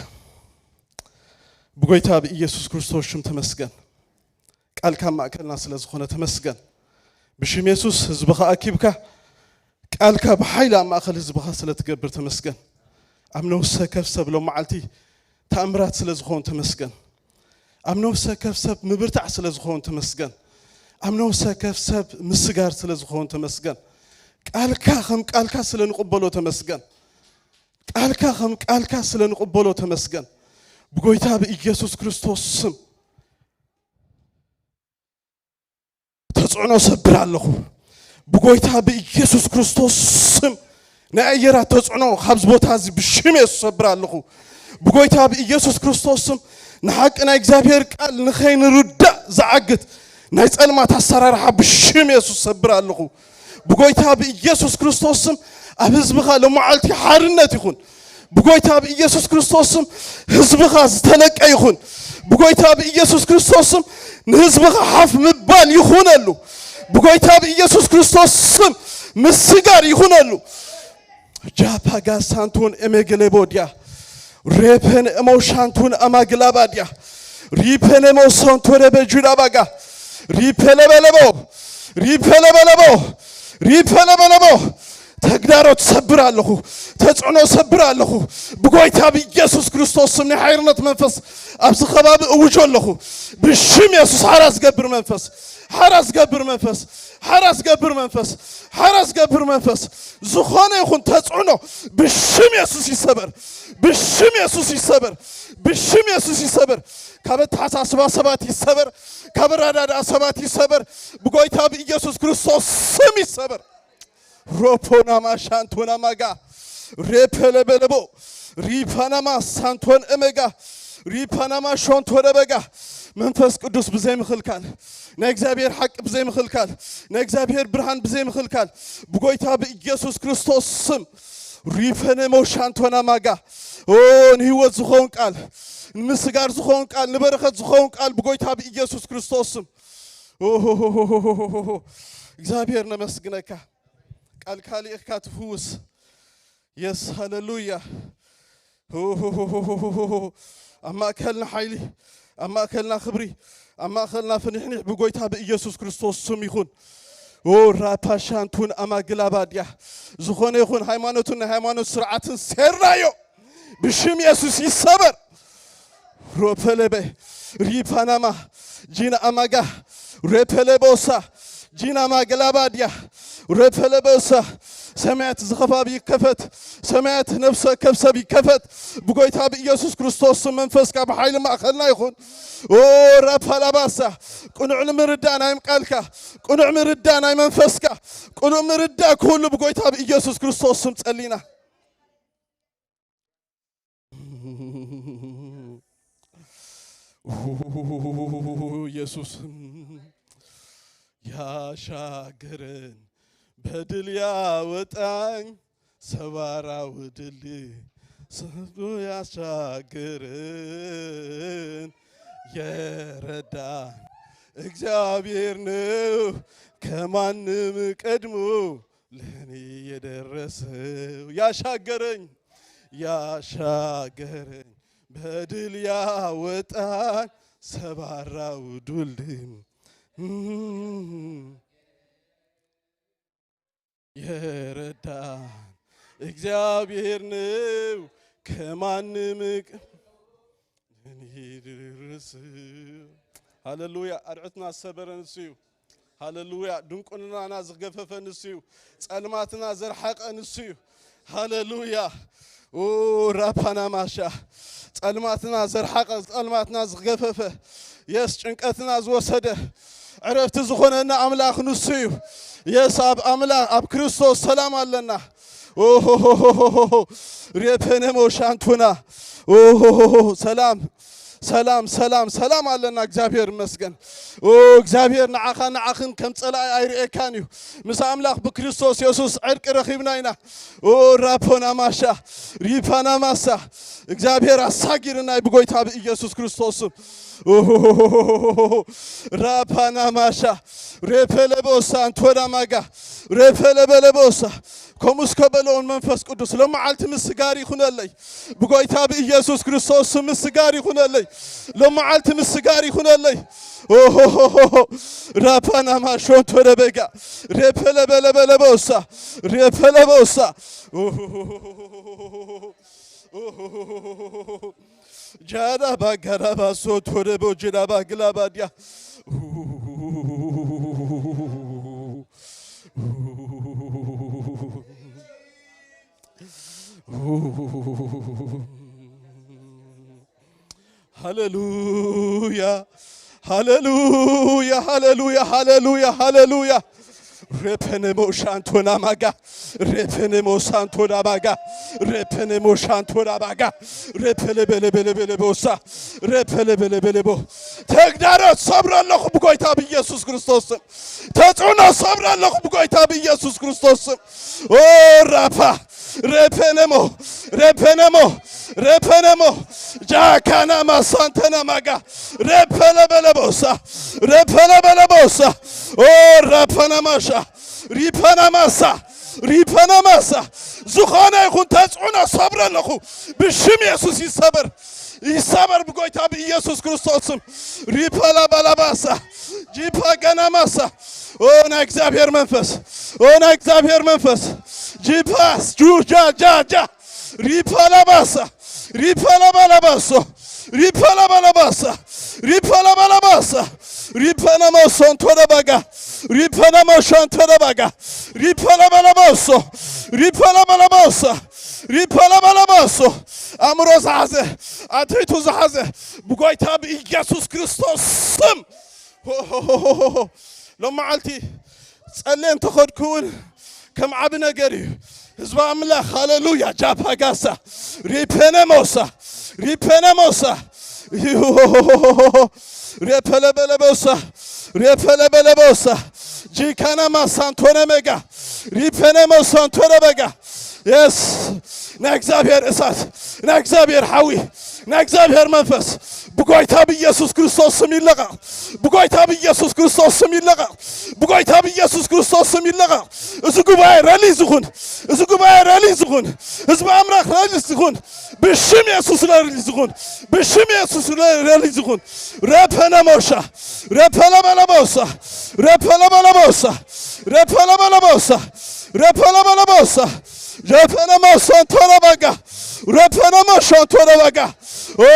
ብጎይታ ብኢየሱስ ክርስቶስ ሽም ተመስገን። ቃልካ ኣብ ማእከልና ስለ ዝኾነ ተመስገን። ብሽም የሱስ ህዝብኻ ኣኪብካ ቃልካ ብሓይሊ ኣብ ማእከል ህዝብኻ ስለ ትገብር ተመስገን። ኣብ ነፍሰ ከፍ ሰብ ሎም መዓልቲ ተኣምራት ስለ ዝኾን ተመስገን። ኣብ ነፍሰ ከፍ ሰብ ምብርታዕ ስለ ዝኾን ተመስገን። ኣብ ነፍሰ ከፍ ሰብ ምስጋር ስለ ዝኾን ተመስገን። ቃልካ ከም ቃልካ ስለ ንቕበሎ ተመስገን። ቃልካ ከም ቃልካ ስለ ንቕበሎ ተመስገን። ብጎይታ ብኢየሱስ ክርስቶስ ስም ተጽዕኖ ሰብር ኣለኹ። ብጎይታ ብኢየሱስ ክርስቶስ ስም ናይ ኣየራት ተጽዕኖ ካብዚ ቦታ እዚ ብሽም የሱስ ሰብር ኣለኹ። ብጎይታ ብኢየሱስ ክርስቶስ ስም ንሓቂ ናይ እግዚኣብሔር ቃል ንኸይንርዳእ ዝዓግት ናይ ጸልማት ኣሰራርሓ ብሽም የሱስ ሰብር ኣለኹ። ብጎይታ ብኢየሱስ ክርስቶስ ስም ኣብ ህዝብኻ ለመዓልቲ ሓርነት ይኹን። ብጎይታ ብኢየሱስ ክርስቶስ ስም ህዝብኻ ዝተለቀ ይኹን። ብጎይታ ብኢየሱስ ክርስቶስ ስም ንህዝብኻ ሓፍ ምባል ይኹነሉ። ብጎይታ ብኢየሱስ ክርስቶስ ስም ምስጋር ይኹነሉ። ጃፓጋ ሳንቶን ኤሜገሌቦ ድያ ሬፐን ኤሞ ሻንቶን ኣማግላባ ድያ ሪፐን ኤሞ ሳንቶን ኤበ ጁዳባጋ ሪፐለበለቦ ሪፐለበለቦ ሪፐለበለቦ ተግዳሮት ሰብር ኣለኹ። ተጽዕኖ ሰብር ኣለኹ። ብጎይታ ብኢየሱስ ክርስቶስ ስም ናይ ሓይርነት መንፈስ ኣብዚ ከባቢ እውጆ ኣለኹ። ብሽም የሱስ ሓራ ዝገብር መንፈስ፣ ሓራ ዝገብር መንፈስ፣ ሓራ ዝገብር መንፈስ፣ ሓራ ዝገብር መንፈስ፣ ዝኾነ ይኹን ተጽዕኖ ብሽም የሱስ ይሰበር። ብሽም የሱስ ይሰበር። ብሽም የሱስ ይሰበር። ካብ ኣተሓሳስባ ሰባት ይሰበር። ካብ ኣረዳድኣ ሰባት ይሰበር። ብጎይታ ብኢየሱስ ክርስቶስ ስም ይሰበር። ሮፖናማ ሻንቶና ማጋ ሬፐለበለቦ ሪፓናማ ሳንቶን እመጋ ሪፓናማ ሾንቶረ በጋ መንፈስ ቅዱስ ብዘይ ምኽልካል ናይ እግዚኣብሔር ሓቂ ብዘይ ምኽልካል ናይ እግዚኣብሔር ብርሃን ብዘይ ምኽልካል ብጎይታ ብኢየሱስ ክርስቶስ ስም ሪፈነሞ ሻንቶና ማጋ ኦ ንህይወት ዝኾን ቃል ንምስጋር ዝኾን ቃል ንበረኸት ዝኾን ቃል ብጎይታ ብኢየሱስ ክርስቶስ ስም ኦሆሆሆሆሆሆ እግዚኣብሔር ነመስግነካ። ቃልካ ልኢኽካ ትፍውስ። የስ ሃለሉያ። ሆሆሆሆሆሆ ኣብ ማእከልና ሓይሊ፣ ኣብ ማእከልና ክብሪ፣ ኣብ ማእከልና ፍንሕኒሕ ብጎይታ ብኢየሱስ ክርስቶስ ስም ይኹን። ኦ ራፓሻንቱን ኣማግላባድያ ዝኾነ ይኹን ሃይማኖትን ናይ ሃይማኖት ስርዓትን ሴርናዮ ብሽም የሱስ ይሰበር። ሮፐለበ ሪፓናማ ጂና ኣማጋ ሬፐለቦሳ ጂና ማገላባድያ ሬፐለቦሳ ሰማያት ዝኸባቢ ይከፈት። ሰማያት ነፍሰ ከብሰብ ይከፈት። ብጎይታ ብኢየሱስ ክርስቶስ ስም መንፈስካ ብሓይሊ ማእኸልና ይኹን። ኦ ራፓላባሳ ቅኑዕ ንምርዳእ ናይ ቃልካ ቅኑዕ ምርዳእ ናይ መንፈስካ ቅኑዕ ምርዳእ ኩሉ ብጎይታ ብኢየሱስ ክርስቶስ ስም ጸሊና። ኢየሱስ ያሻገረን በድል ያወጣኝ ሰባራው ድል ሰብሮ ያሻገረን የረዳን እግዚአብሔር ነው ከማንም ቀድሞ ለኔ የደረሰው ያሻገረኝ ያሻገረኝ በድል ያወጣኝ ሰባራው ድልድይ የረዳን እግዚኣብሔር ነው ከማንም ቅ-፣ ሃሌሉያ። ኣርዕትና ዝሰበረ ንሱ እዩ። ሃሌሉያ። ድንቁርናና ዝገፈፈ ንሱ እዩ። ጸልማትና ዘርሓቐ ንሱ እዩ። ሃሌሉያ። ኦ ራፓና ማሻ፣ ጸልማትና ዘርሓቐ፣ ጸልማትና ዝገፈፈ፣ የስ ጭንቀትና ዝወሰደ፣ ዕረፍቲ ዝኾነና ኣምላኽ ንሱ እዩ። የስ ኣብ ኣምላኽ ኣብ ክርስቶስ ሰላም ኣለና። ኦሆሆሆሆሆ ሬፔኔሞ ሻንቱና። ኦሆሆሆ ሰላም ሰላም ሰላም ሰላም ኣለና። እግዚኣብሔር ይመስገን። ኦ እግዚኣብሔር ንዓኻ ንዓኽን ከም ጸላኢ ኣይርእየካን እዩ። ምስ ኣምላኽ ብክርስቶስ የሱስ ዕርቂ ረኺብና ኢና። ኦ ራፖና ማሻ ሪፓና ማሳ እግዚኣብሔር ኣሳጊርና እዩ ብጎይታ ብኢየሱስ ክርስቶስ ስም። ራፓና ማሻ ሬፈለቦሳ እንቶዳ ማጋ ሬፈለበለቦሳ ከምኡ እስከ በለውን መንፈስ ቅዱስ ለመዓልቲ ምስጋር ይኹነለይ ብጎይታ ብኢየሱስ ክርስቶስ ስም ምስጋር ይኹነለይ። ለመዓልቲ ምስጋር ይኹነለይ። ኦሆሆሆ ራፓና ማሾንቶ ደበጋ ሬፈለበለበለቦሳ ሬፈለቦሳ ጃዳ ባጋዳ ባሶ ቶደቦ ጅዳ ባግላ ባዲያ ሃሌሉያ ሃሌሉያ ሃሌሉያ ሃሌሉያ ሃሌሉያ ሬፐነሞ ሻንቶና ማጋ ሬፐነሞ ሳንቶና ማጋ ሬፐነሞ ሻንቶና ማጋ ሬፐለበለበለበለ ቦሳ ሬፐለበለበለቦ ተግዳሮት ሰብረ ኣለኹ ብጎይታ ብኢየሱስ ክርስቶስ ስም። ተጽዕኖ ሰብረ ኣለኹ ብጎይታ ብኢየሱስ ክርስቶስ ስም። ኦ ራፓ ሬፐነሞ ሬፐነሞ ሬፐነሞ ጃካና ማሳንተና ማጋ ሬፐለበለቦሳ ሬፐለበለቦሳ ኦ ራፓናማሻ ሪፓናማሳ ሪፓናማሳ ዝኾነ ይኹን ተጽዕኖ ሰብረ ኣለኹ ብሽም የሱስ ይሰበር ይሰበር ብጎይታ ብኢየሱስ ክርስቶስ ስም ሪፓላባላባሳ ጂፓ ገናማሳ ኦ ናይ እግዚኣብሔር መንፈስ ኦ ናይ እግዚኣብሔር መንፈስ ጂፓስ ጁጃጃጃ ሪፓላባሳ ሪፓላባላባሶ ሪፓላባላባሳ ሪፓላባላባሳ ሪፓናማሶ እንቶደባጋ ሪፓናማሾ እንቶደባጋ ሪፓላባላባሶ ሪፓላባላባሶ ሪፓላባላባሶ ኣእምሮ ዝሓዘ ኣትሒቱ ዝሓዘ ብጎይታ ብኢየሱስ ክርስቶስ ስም ሎመዓልቲ ጸልየ እንተኸድኩ እውን ከም ዓቢ ነገር እዩ ህዝቢ ኣምላኽ ሃሌሉያ ጃፓጋሳ ሪፔነሞሳ ሪፔነሞሳ ሬፐለበለቦሳ ሬፐለበለቦሳ ጂካናማ ሳንቶነመጋ ሪፔነሞሳ አንቶነመጋ የስ ናይ እግዚኣብሔር እሳት ናይ እግዚኣብሔር ሓዊ ናይ እግዚኣብሔር መንፈስ ብጎይታ ብኢየሱስ ክርስቶስ ስም ይለቐቕ ብጎይታ ብኢየሱስ ክርስቶስ ስም ይለቐቕ ብጎይታ ብኢየሱስ ክርስቶስ ስም ይለቐቕ እዚ ጉባኤ ረሊ ዝኹን እዚ ጉባኤ ረሊ ዝኹን ህዝቢ ኣምላኽ ረሊ ዝኹን ብሽም የሱስ ረሊ ዝኹን ብሽም የሱስ ረሊ ዝኹን ረፐነሞሻ ረፐለበለቦሳ ረፐለበለቦሳ ረፐለበለቦሳ ረፐለበለቦሳ ረፐነሞሻ አንቶነመጋ ረፐነሞሻ አንቶነመጋ ኦ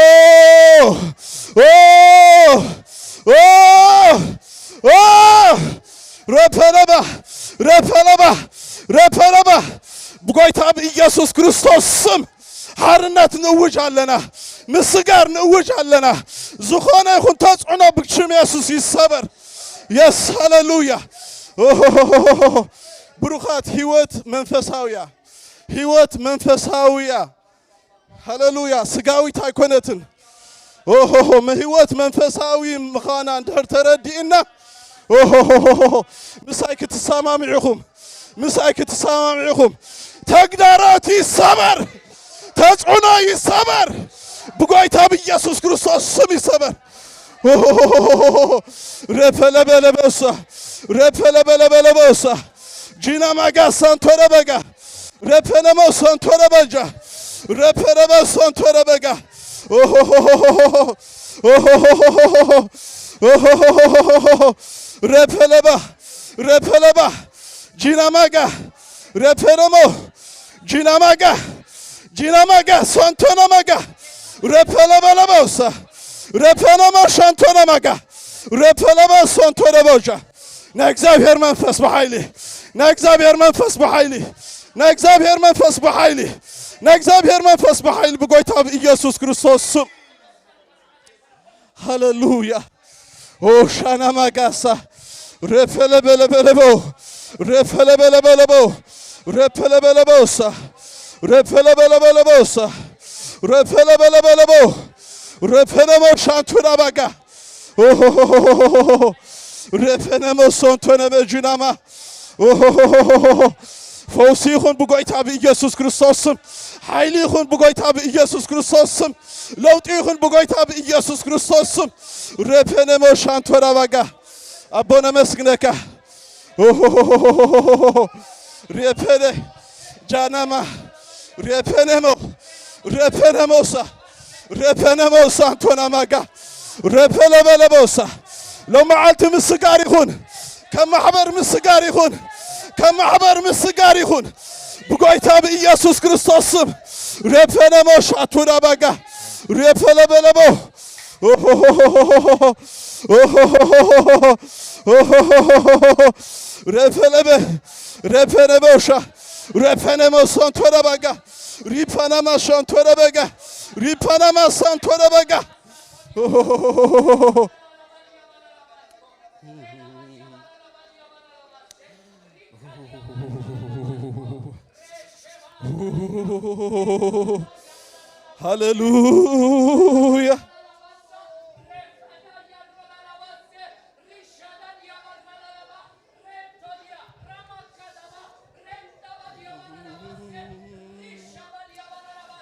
ኦ ኦ ኦ ረፐለባ ረፐለባ ረፐለባ ብጎይታ ብኢየሱስ ክርስቶስ ስም ሓርነት ንእውጅ ኣለና ምስጋር ንእውጅ ኣለና ዝኾነ ይኹን ተፅዕኖ ብሽም የሱስ ይሰበር የስ ሃሌሉያ ብሩኻት ህይወት መንፈሳውያ ህይወት መንፈሳውያ ሃሌሉያ ስጋዊት ኣይኮነትን ኦሆሆ ህይወት መንፈሳዊ ምዃና እንድሕር ተረዲእና ኦሆሆሆ ምሳይ ክትሰማምዑኹም ምሳይ ክትሰማምዑኹም ተግዳሮት ይሰበር ተጽዕኖ ይሰበር ብጎይታ ብኢየሱስ ክርስቶስ ስም ይሰበር ረፈለበለበሳ ረፈለበለበለበሳ ጂና ማጋ ሳንቶረ በጋ ረፈነመ ሳንቶረ በጃ ረፈረበ ሳንቶረ በጋ ረፈለባ ረፈለባ ጂና ማጋ ረፈነሞ ጂናማጋ፣ ጂናማጋ፣ ሶንቶናማጋ፣ ረፐለበለበውሳ፣ ረፐለመ ሻንቶናማጋ፣ ረፐለመ ሶንቶነቦጃ። ናይ እግዚኣብሔር መንፈስ ብሓይሊ፣ ናይ እግዚኣብሔር መንፈስ ብሓይሊ፣ ናይ እግዚኣብሔር መንፈስ ብሓይሊ፣ ናይ እግዚኣብሔር መንፈስ ብሓይሊ ብጎይታ ብኢየሱስ ክርስቶስ ስም። ሃሌሉያ። ኦሻና ማጋሳ ረፈለበለበለቦ፣ ረፈለበለበለቦ፣ ረፈለበለበለቦሳ፣ ረፈለበለበለቦሳ፣ ረፈለበለበለቦ፣ ረፈለቦ ሻንቱራ ባጋ። ኦሆሆሆሆሆ። ረፈነመ ሶንቶነመ ጁናማ። ኦሆሆሆሆሆ። ፈውሲ ይኹን ብጎይታ ብኢየሱስ ክርስቶስ ስም። ሓይሊ ይኹን ብጎይታ ብኢየሱስ ክርስቶስ ስም። ለውጢ ይኹን ብጎይታ ብኢየሱስ ክርስቶስ ስም። ረፈነመ ሻንቶራ ባጋ። ኣቦ ነመስግነካ። ኦሆሆሆሆሆ። ረፈነ ጃናማ። ረፈነሞ። ረፈነሞሳ። ረፈነሞሳ ኣንቶና ማጋ። ረፈለበለቦሳ። ሎመዓልቲ ምስጋር ይኹን። ከም ማሕበር ምስጋር ይኹን። ከም ማሕበር ምስጋር ይኹን። ብጎይታ ብኢየሱስ ክርስቶስ ስም። ረፈነሞ ሻቱራ ባጋ። ረፈለበለቦ። ረፈለበ። ረፈነሞሻ። ረፈነሞ ሶንቶረ ባጋ። ሪፓናማ ሻንቶረ በጋ። ሪፓናማ ሳንቶረ በጋ። ሃሌሉያ።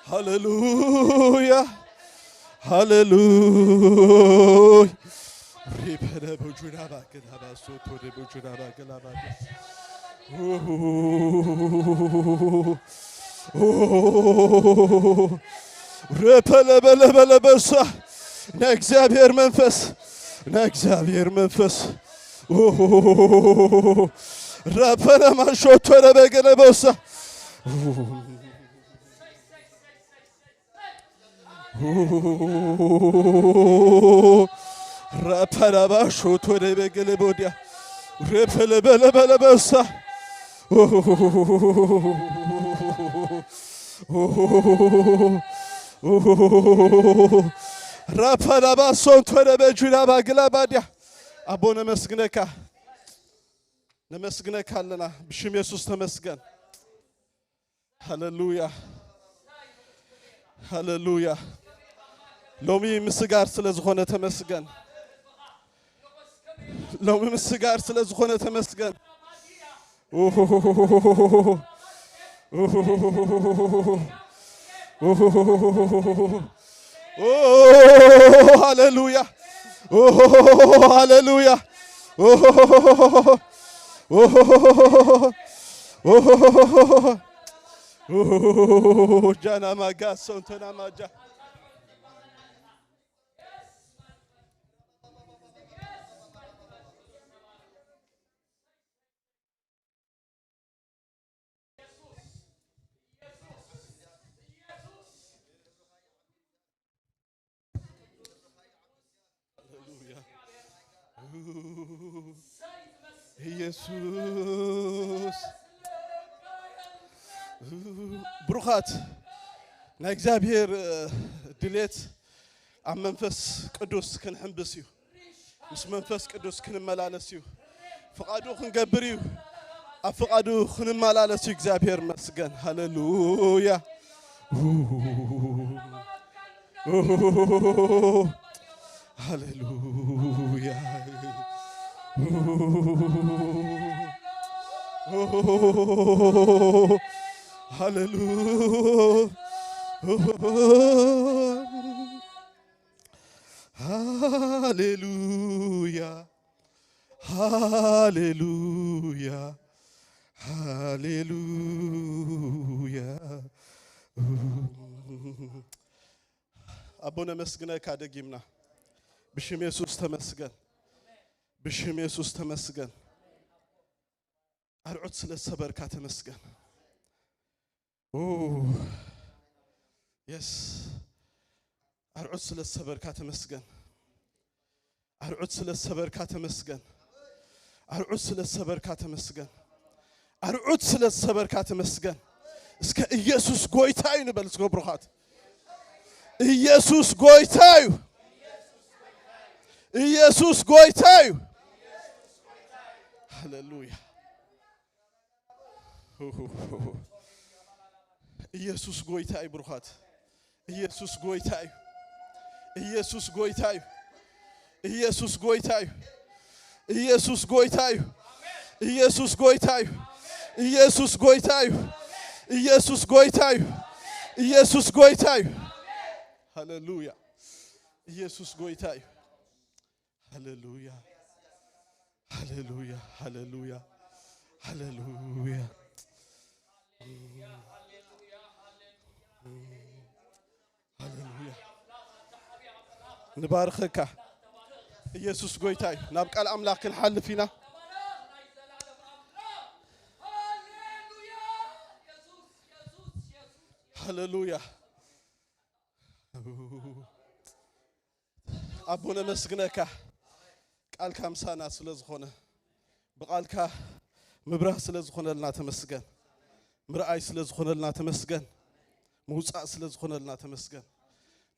ሃሌሉያ፣ ሃሌሉያ። ሪበደ በጁና ባገዳ ባሶ ቶደ በጁና ባገላ ባገ ረፐለበለበለበሳ። ናይ እግዚኣብሔር መንፈስ፣ ናይ እግዚኣብሔር መንፈስ። ረፐለማሾቶረ በገለበሳ። ረፐላባሾቶረ በገለቦዲያ። ረፐለበለበለበሳ። ራፓላባ ሶንቶረ በጁራ ባግላ ባዲያ። ኣቦ ነመስግነካ፣ ነመስግነካ ኣለና። ብሽም የሱስ ተመስገን። ሃሌሉያ፣ ሃሌሉያ። ሎሚ ምስጋር ስለ ዝኾነ ተመስገን። ሎሚ ምስጋር ስለ ዝኾነ ተመስገን። ኦ፣ ሃሌሉያ፣ ኦ፣ ሃሌሉያ፣ ኦ፣ ጃና ማጋ ሶንተና ማጃ። ሃሌሉያ። ኢየሱስ። ብሩኻት፣ ናይ እግዚኣብሔር ድሌት ኣብ መንፈስ ቅዱስ ክንሕምብስ እዩ። ምስ መንፈስ ቅዱስ ክንመላለስ እዩ። ፍቓዱ ክንገብር እዩ። ኣብ ፍቓዱ ክንመላለስ እዩ። እግዚኣብሔር መስገን። ሃሌሉያ። ሃሌሉያ። ሃሌሉያ። ሃሌሉያ፣ ሃሌሉያ፣ ሃሌሉያ። ኣቦ ነመስግነካ ደጊምና። ብሽም የሱስ ተመስገን። ብሽም የሱስ ተመስገን። ኣርዑት ስለ ዝሰበርካ ተመስገን። የስ። ኣርዑት ስለ ዝሰበርካ ተመስገን። ኣርዑት ስለ ዝሰበርካ ተመስገን። ኣርዑት ስለ ዝሰበርካ ተመስገን። ኣርዑት ስለ ዝሰበርካ ተመስገን። እስከ ኢየሱስ ጎይታ እዩ ንበል። እስከ ብሩኻት፣ ኢየሱስ ጎይታ እዩ። ኢየሱስ ጎይታ እዩ። ሃሌሉያ። ኢየሱስ ጎይታ እዩ ብሩኻት። ኢየሱስ ጎይታ እዩ። ኢየሱስ ጎይታ እዩ። ኢየሱስ ጎይታ እዩ። ኢየሱስ ጎይታ እዩ። ኢየሱስ ጎይታ እዩ። ኢየሱስ ጎይታ እዩ። ኢየሱስ ጎይታ እዩ። ኢየሱስ ጎይታ እዩ። ሃሌሉያ። ኢየሱስ ጎይታ እዩ። ሃሌሉያ። ሃሌሉያ። ሃሌሉያ። ሃሌሉያ። ሃሌሉያ። ንባርኸካ። ኢየሱስ ጎይታ እዩ። ናብ ቃል ኣምላኽ ክንሓልፍ ኢና። ሃሌሉያ። ኣቦ ነመስግነካ፣ ቃልካ ምሳና ስለ ዝኾነ፣ ብቃልካ ምብራህ ስለ ዝኾነልና ተመስገን። ምርኣይ ስለ ዝኾነልና ተመስገን። ምውጻእ ስለ ዝኾነልና ተመስገን።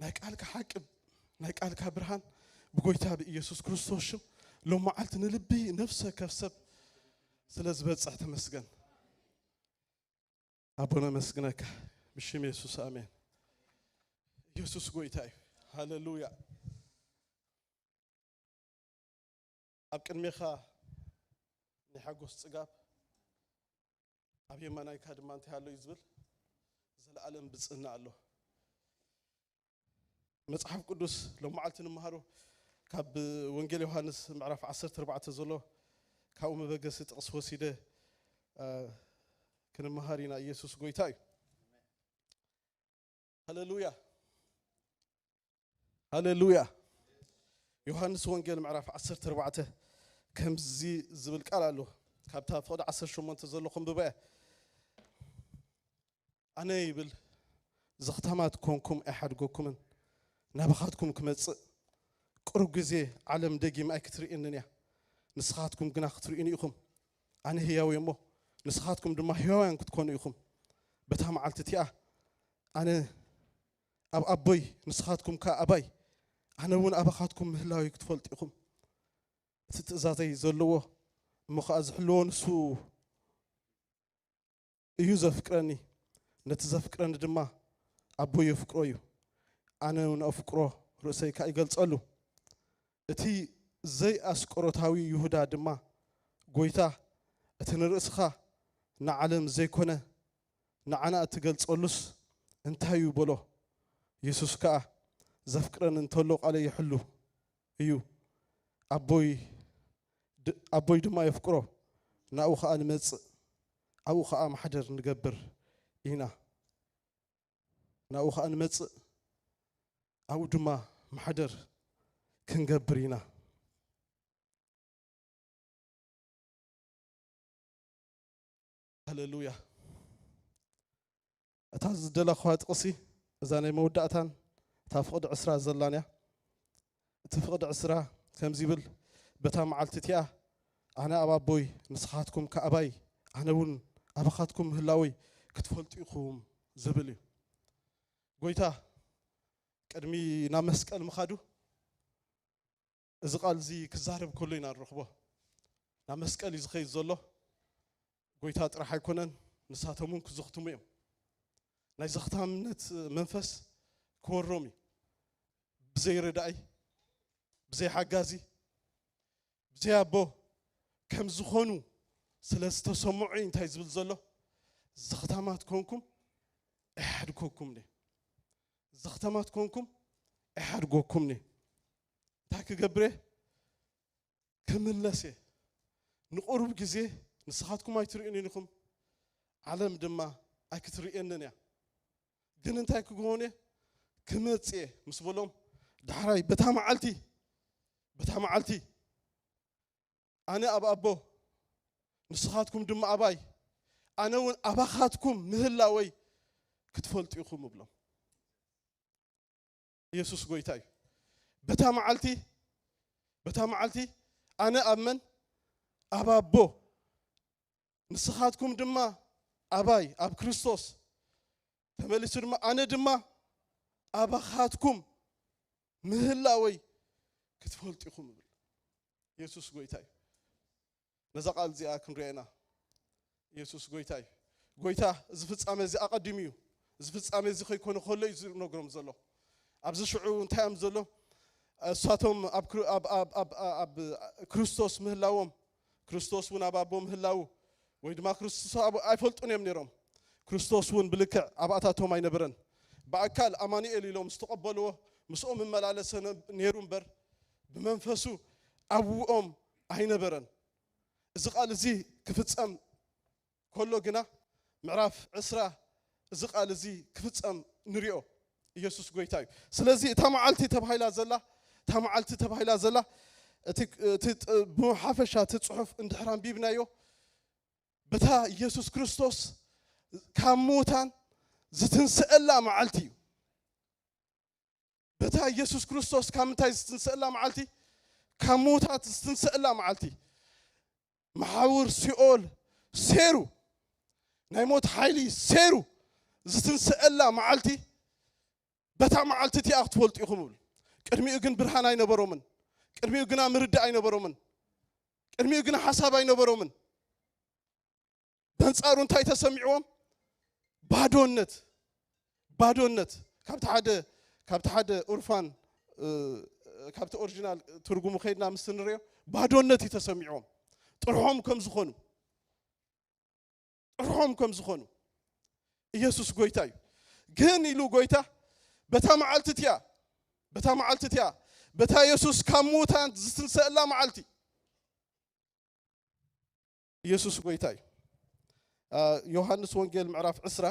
ናይ ቃልካ ሓቂ፣ ናይ ቃልካ ብርሃን ብጎይታ ብኢየሱስ ክርስቶስ ሽም ሎም መዓልቲ ንልቢ ነፍሰ ከፍሰብ ስለ ዝበጽሕ ተመስገን። ኣቦ ነመስግነካ ብሽም የሱስ ኣሜን። ኢየሱስ ጎይታ እዩ። ሃሌሉያ። ኣብ ቅድሜኻ ናይ ሓጎስ ጽጋብ፣ ኣብ የማናይካ ድማ እንታይ ኣሎ እዩ ዝብል ዘለኣለም ብጽእና ኣሎ። መጽሓፍ ቅዱስ ሎም መዓልቲ ንምሃሮ ካብ ወንጌል ዮሃንስ ምዕራፍ ዓሰርተ ኣርባዕተ ዘሎ ካብኡ መበገሲ ጥቕስ ወሲደ አ፣ ክንመሃር ኢና። ኢየሱስ ጎይታ እዩ። ሃሌሉያ። ሃሌሉያ። ዮሃንስ ወንጌል ምዕራፍ ዓሰርተ ኣርባዕተ ከምዚ ዝብል ቃል ኣሎ። ካብታ ፍቕዲ ዓሰርተ ሸሞንተ ዘሎ ክንብባ እየ። ኣነ ይብል፣ ዘኽታማት ኮንኩም ኣይሓድገኩምን፣ ናባኻትኩም ክመጽእ ቅሩብ ግዜ ዓለም ደጊም ኣይክትርእየንን እያ። ንስኻትኩም ግና ክትርእዩኒ ኢኹም። ኣነ ህያው እየ እሞ፣ ንስኻትኩም ድማ ህያውያን ክትኮኑ ኢኹም። በታ መዓልቲ እቲኣ ኣነ ኣብ ኣቦይ፣ ንስኻትኩም ከኣ ኣባይ፣ ኣነ እውን ኣባኻትኩም ምህላወይ ክትፈልጡ ኢኹም። እቲ ትእዛዘይ ዘለዎ እሞ ኸኣ ዝሕልዎ ንሱ እዩ ዘፍቅረኒ። ነቲ ዘፍቅረኒ ድማ ኣቦይ የፍቅሮ እዩ። ኣነ እውን ኣፍቅሮ ርእሰይ ከኣ ይገልጸሉ። እቲ ዘይኣስቆሮታዊ ይሁዳ ድማ፣ ጎይታ፣ እቲ ንርእስኻ ንዓለም ዘይኮነ ንዓና እትገልጸሉስ እንታይ እዩ? በሎ። የሱስ ከኣ፣ ዘፍቅረኒ እንተሎ ቃለይ ይሕሉ እዩ። ኣቦይ ድ-፣ ኣቦይ ድማ የፍቅሮ፣ ናብኡ ኸኣ ንመጽእ፣ ኣብኡ ኸኣ ማሕደር ንገብር ኢና። ናብኡ ኸኣ ንመጽእ፣ ኣብኡ ድማ ማሕደር ክንገብር ኢና። ሃሌሉያ። እታ ዝደለኽዋ ጥቕሲ፣ እዛ ናይ መወዳእታን እታ ፍቕዲ ዕስራ ዘላን እያ። እቲ ፍቕዲ ዕስራ ከምዚ ይብል፣ በታ መዓልቲ እቲኣ ኣነ ኣብ ኣቦይ፣ ንስኻትኩም ከኣ ኣባይ፣ ኣነ እውን ኣባኻትኩም ምህላወይ ክትፈልጡ ኢኹም ዝብል እዩ። ጎይታ ቅድሚ ናብ መስቀል ምኻዱ እዚ ቃል እዚ ክዛረብ ከሎ ኢና ንረኽቦ። ናብ መስቀል እዩ ዝኸይድ ዘሎ። ጎይታ ጥራሕ ኣይኮነን፣ ንሳቶም እውን ክዝኽትሙ እዮም። ናይ ዘኽታምነት መንፈስ ክወሮም እዩ። ብዘይ ረዳኢ፣ ብዘይ ሓጋዚ፣ ብዘይ ኣቦ ከም ዝኾኑ ስለ ዝተሰምዑ እዩ እንታይ ዝብል ዘሎ? ዘኽታማት ኮንኩም ኣይሓድገኩምን እየ። ዘኽታማት ኮንኩም ኣይሓድገኩምን እየ። እንታይ ክገብር እየ? ክምለስ እየ። ንቑሩብ ግዜ ንስኻትኩም ኣይትርእዩንን ኢኹም፣ ዓለም ድማ ኣይክትርእየንን እያ። ግን እንታይ ክገብር እየ? ክመጽእ እየ ምስ በሎም፣ ዳሕራይ በታ መዓልቲ፣ በታ መዓልቲ ኣነ ኣብ ኣቦ፣ ንስኻትኩም ድማ ኣባይ፣ ኣነ እውን ኣባኻትኩም ምህላወይ ክትፈልጡ ኢኹም እብሎም። ኢየሱስ ጎይታ እዩ። በታ መዓልቲ በታ መዓልቲ ኣነ ኣብ መን? ኣብ ኣቦ፣ ንስኻትኩም ድማ ኣባይ ኣብ ክርስቶስ፣ ተመሊሱ ድማ ኣነ ድማ ኣባኻትኩም ምህላወይ ክትፈልጡ ኢኹም እብል። ኢየሱስ ጎይታ እዩ። ነዛ ቃል እዚኣ ክንሪኣ ኢና። ኢየሱስ ጎይታ እዩ። ጎይታ እዚ ፍጻመ እዚ ኣቐዲሙ እዩ። እዚ ፍጻመ እዚ ከይኮነ ከሎ እዩ ዝነግሮም ዘሎ። ኣብዚ ሽዑ እንታይ እዮም ዘሎ? እሳቶም ኣብ ክር- ኣብ- ኣብ- ኣብ- ኣብ ክርስቶስ ምህላዎም፣ ክርስቶስ እውን ኣብ ኣቦ ምህላው፣ ወይ ድማ ክርስቶስ ኣብ ኣይፈልጡን እዮም ነይሮም። ክርስቶስ እውን ብልክዕ ኣብኣታቶም ኣይነበረን። ብኣካል ኣማኑኤል ኢሎም ዝተቐበልዎ ምስኦም እመላለሰ ነ- ነይሩ እምበር፣ ብመንፈሱ ኣብኦም ኣይነበረን። እዚ ቃል እዚ ክፍጸም ከሎ ግና፣ ምዕራፍ ዕስራ፣ እዚ ቃል እዚ ክፍጸም ንሪኦ። ኢየሱስ ጎይታ እዩ። ስለዚ እታ መዓልቲ ተባሂላ ዘላ እታ መዓልቲ ተባሂላ ዘላ እቲ እቲ ጥ- ብሓፈሻ እቲ ጽሑፍ እንድሕር ኣንቢብናዮ፣ በታ ኢየሱስ ክርስቶስ ካብ ምዉታን ዝትንስአላ መዓልቲ እዩ። በታ ኢየሱስ ክርስቶስ ካብ ምንታይ ዝትንስአላ መዓልቲ? ካብ ምዉታት ዝትንስአላ መዓልቲ። መሓውር ሲኦል ሴሩ፣ ናይ ሞት ሓይሊ ሴሩ ዝትንስአላ መዓልቲ፣ በታ መዓልቲ እቲኣ ክትፈልጡ ኢኹም እብል። ቅድሚኡ ግን ብርሃን ኣይነበሮምን። ቅድሚኡ ግና ምርዳእ ኣይነበሮምን። ቅድሚኡ ግና ሓሳብ ኣይነበሮምን። በንጻሩ እንታይ ተሰሚዕዎም? ባዶነት። ባዶነት። ካብቲ ሓደ ካብቲ ሓደ ኡርፋን እ፣ ካብቲ ኦሪጂናል ትርጉሙ ከይድና ምስ ንሪኦ፣ ባዶነት እዩ ተሰሚዕዎም። ጥርሖም ከም ዝኾኑ ጥርሖም ከም ዝኾኑ። ኢየሱስ ጎይታ እዩ። ግን ኢሉ ጎይታ፣ በታ መዓልቲ እቲኣ በታ መዓልቲ እቲኣ በታ ኢየሱስ ካብ ምዉታን ዝትንሰአላ መዓልቲ፣ ኢየሱስ ጎይታ እዩ። አ፣ ዮሃንስ ወንጌል ምዕራፍ ዕስራ።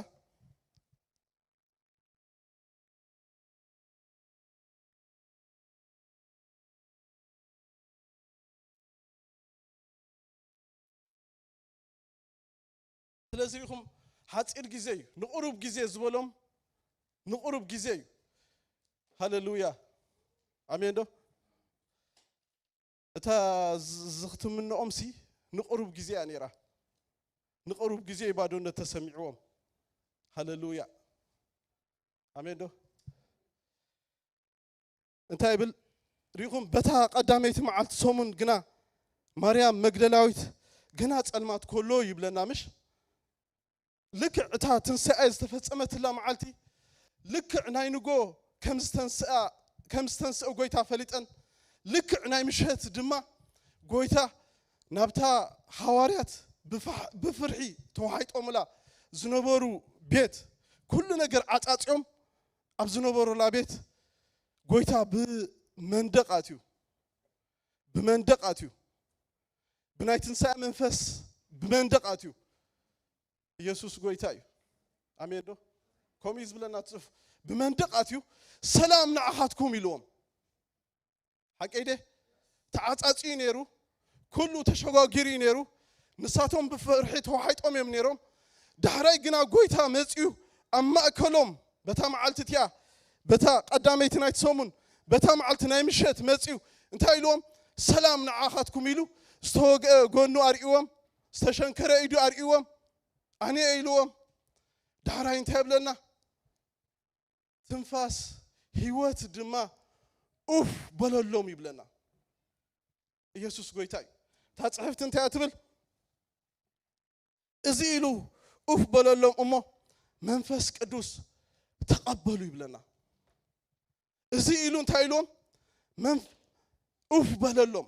ስለዚ ኢኹም፣ ሓጺር ግዜ እዩ፣ ንቑሩብ ግዜ ዝበሎም፣ ንቑሩብ ግዜ እዩ። ሃሌሉያ። ኣሜን ዶ? እታ ዝ- ዝኽትምንኦምሲ ንቕሩብ ግዜ እያ ነይራ። ንቕሩብ ግዜ እዩ ባዶነት ተሰሚዕዎም። ሃሌሉያ። ኣሜን ዶ? እንታይ ይብል? ሪኢኹም፣ በታ ቀዳመይቲ መዓልቲ ሰሙን ግና ማርያም መግደላዊት፣ ገና ጸልማት ከሎ ይብለና፣ ምሽ? ልክዕ እታ ትንሳኤ ዝተፈጸመትላ መዓልቲ፣ ልክዕ ናይ ንጎ ከም ዝተንስኣ ከም ዝተንስአ ጎይታ ፈሊጠን፣ ልክዕ ናይ ምሸት ድማ ጎይታ ናብታ ሃዋርያት ብፋሕ- ብፍርሒ ተዋሒጦምላ ዝነበሩ ቤት፣ ኩሉ ነገር ዓጻጽዮም ኣብ ዝነበሩላ ቤት፣ ጎይታ ብመንደቕ ኣትዩ። ብመንደቕ ኣትዩ። ብናይ ትንሳኤ መንፈስ ብመንደቕ ኣትዩ። ኢየሱስ ጎይታ እዩ። ኣሜን ዶ? ከምኡ እዩ ዝብለና እቲ ጽሑፍ። ብመንደቕ ኣትዩ፣ "ሰላም ንዓኻትኩም" ኢልዎም። ሓቀይ ደ? ተዓጻጺዩ ነይሩ፣ ኩሉ ተሸጓጊሩ እዩ ነይሩ። ንሳቶም ብፍርሒ ተዋሒጦም እዮም ነይሮም። ዳሕራይ ግና ጎይታ መጺኡ ኣብ ማእከሎም፣ በታ መዓልቲ እቲኣ፣ በታ ቀዳመይቲ ናይቲ ሰሙን፣ በታ መዓልቲ ናይ ምሸት መጺኡ እንታይ ኢልዎም? "ሰላም ንዓኻትኩም" ኢሉ ዝተወግአ ጎኑ ኣርእይዎም፣ ዝተሸንከረ ኢዱ ኣርእይዎም፣ "ኣነ እየ" ኢልዎም። ዳሕራይ እንታይ ይብለና? ትንፋስ ህይወት ድማ ኡፍ በለሎም ይብለና። ኢየሱስ ጎይታ እዩ። እታ ጽሕፍቲ እንታይ እያ ትብል? እዚ ኢሉ ኡፍ በለሎም እሞ መንፈስ ቅዱስ ተቐበሉ ይብለና። እዚ ኢሉ እንታይ ኢልዎም? መንፍ- ኡፍ በለሎም።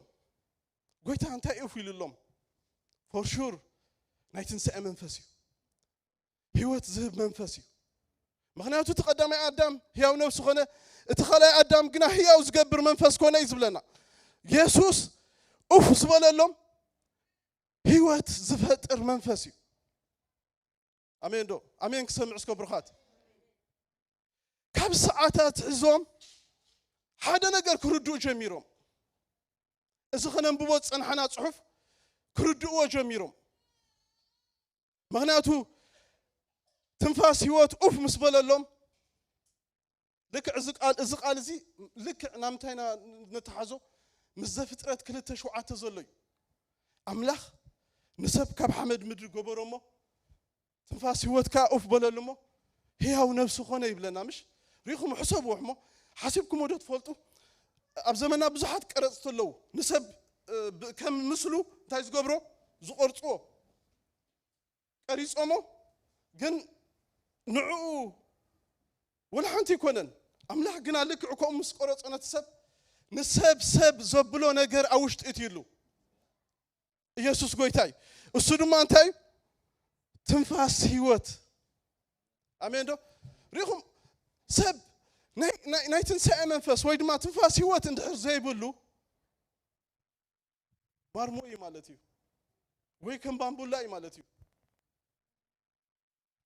ጎይታ እንታይ ኡፍ ኢሉሎም? ፎር ሹር ናይ ትንሳኤ መንፈስ እዩ። ህይወት ዝህብ መንፈስ እዩ። ምኽንያቱ እቲ ቀዳማይ ኣዳም ህያው ነብሲ ኮነ፣ እቲ ካልኣይ ኣዳም ግና ህያው ዝገብር መንፈስ ኮነ እዩ ዝብለና። የሱስ ኡፍ ዝበለሎም ህይወት ዝፈጥር መንፈስ እዩ። ኣሜን ዶ? ኣሜን ክሰምዕ እስከ ብሩኻት። ካብ ሰዓታት ሒዞም ሓደ ነገር ክርድኡ ጀሚሮም። እዚ ከነንብቦ ዝጸናሕና ጽሑፍ ክርድእዎ ጀሚሮም። ምኽንያቱ ትንፋስ ህይወት ኡፍ ምስ በለሎም፣ ልክዕ እዚ ቃል፣ እዚ ቃል እዚ ልክዕ ናምንታይ ኢና ንተሓዞ? ምስ ዘፍጥረት ክልተ ሸውዓተ ዘሎ እዩ። ኣምላኽ ንሰብ ካብ ሓመድ ምድሪ ገበሮ እሞ፣ ትንፋስ ህይወት ከኣ ኡፍ በለሉ እሞ፣ ህያው ነፍሲ ኾነ ይብለና። ምሽ ሪኹም ሕሰብዎ እሞ፣ ሓሲብኩሞ ዶ ትፈልጡ? ኣብ ዘመና ብዙሓት ቀረጽቲ ኣለዉ። ንሰብ፣ እ፣ ብ-፣ ከም ምስሉ እንታይ ዝገብሮ? ዝቐርጽዎ። ቀሪጾሞ፣ ግን ንዕኡ ወላ ሓንቲ ኣይኮነን። ኣምላኽ ግና ልክዕ ከምኡ ምስ ቀረጾ ነቲ ሰብ፣ ንሰብ ሰብ ዘብሎ ነገር ኣብ ውሽጢ እትይሉ። ኢየሱስ ጎይታ እዩ። እሱ ድማ እንታይ እዩ? ትንፋስ ህይወት። ኣሜን ዶ? ሪኹም፣ ሰብ ናይ፣ ናይ፣ ናይ ትንሳኤ መንፈስ ወይ ድማ ትንፋስ ህይወት እንድሕር ዘይብሉ፣ ማርሞ እዩ ማለት እዩ፣ ወይ ከም ባምቡላ እዩ ማለት እዩ።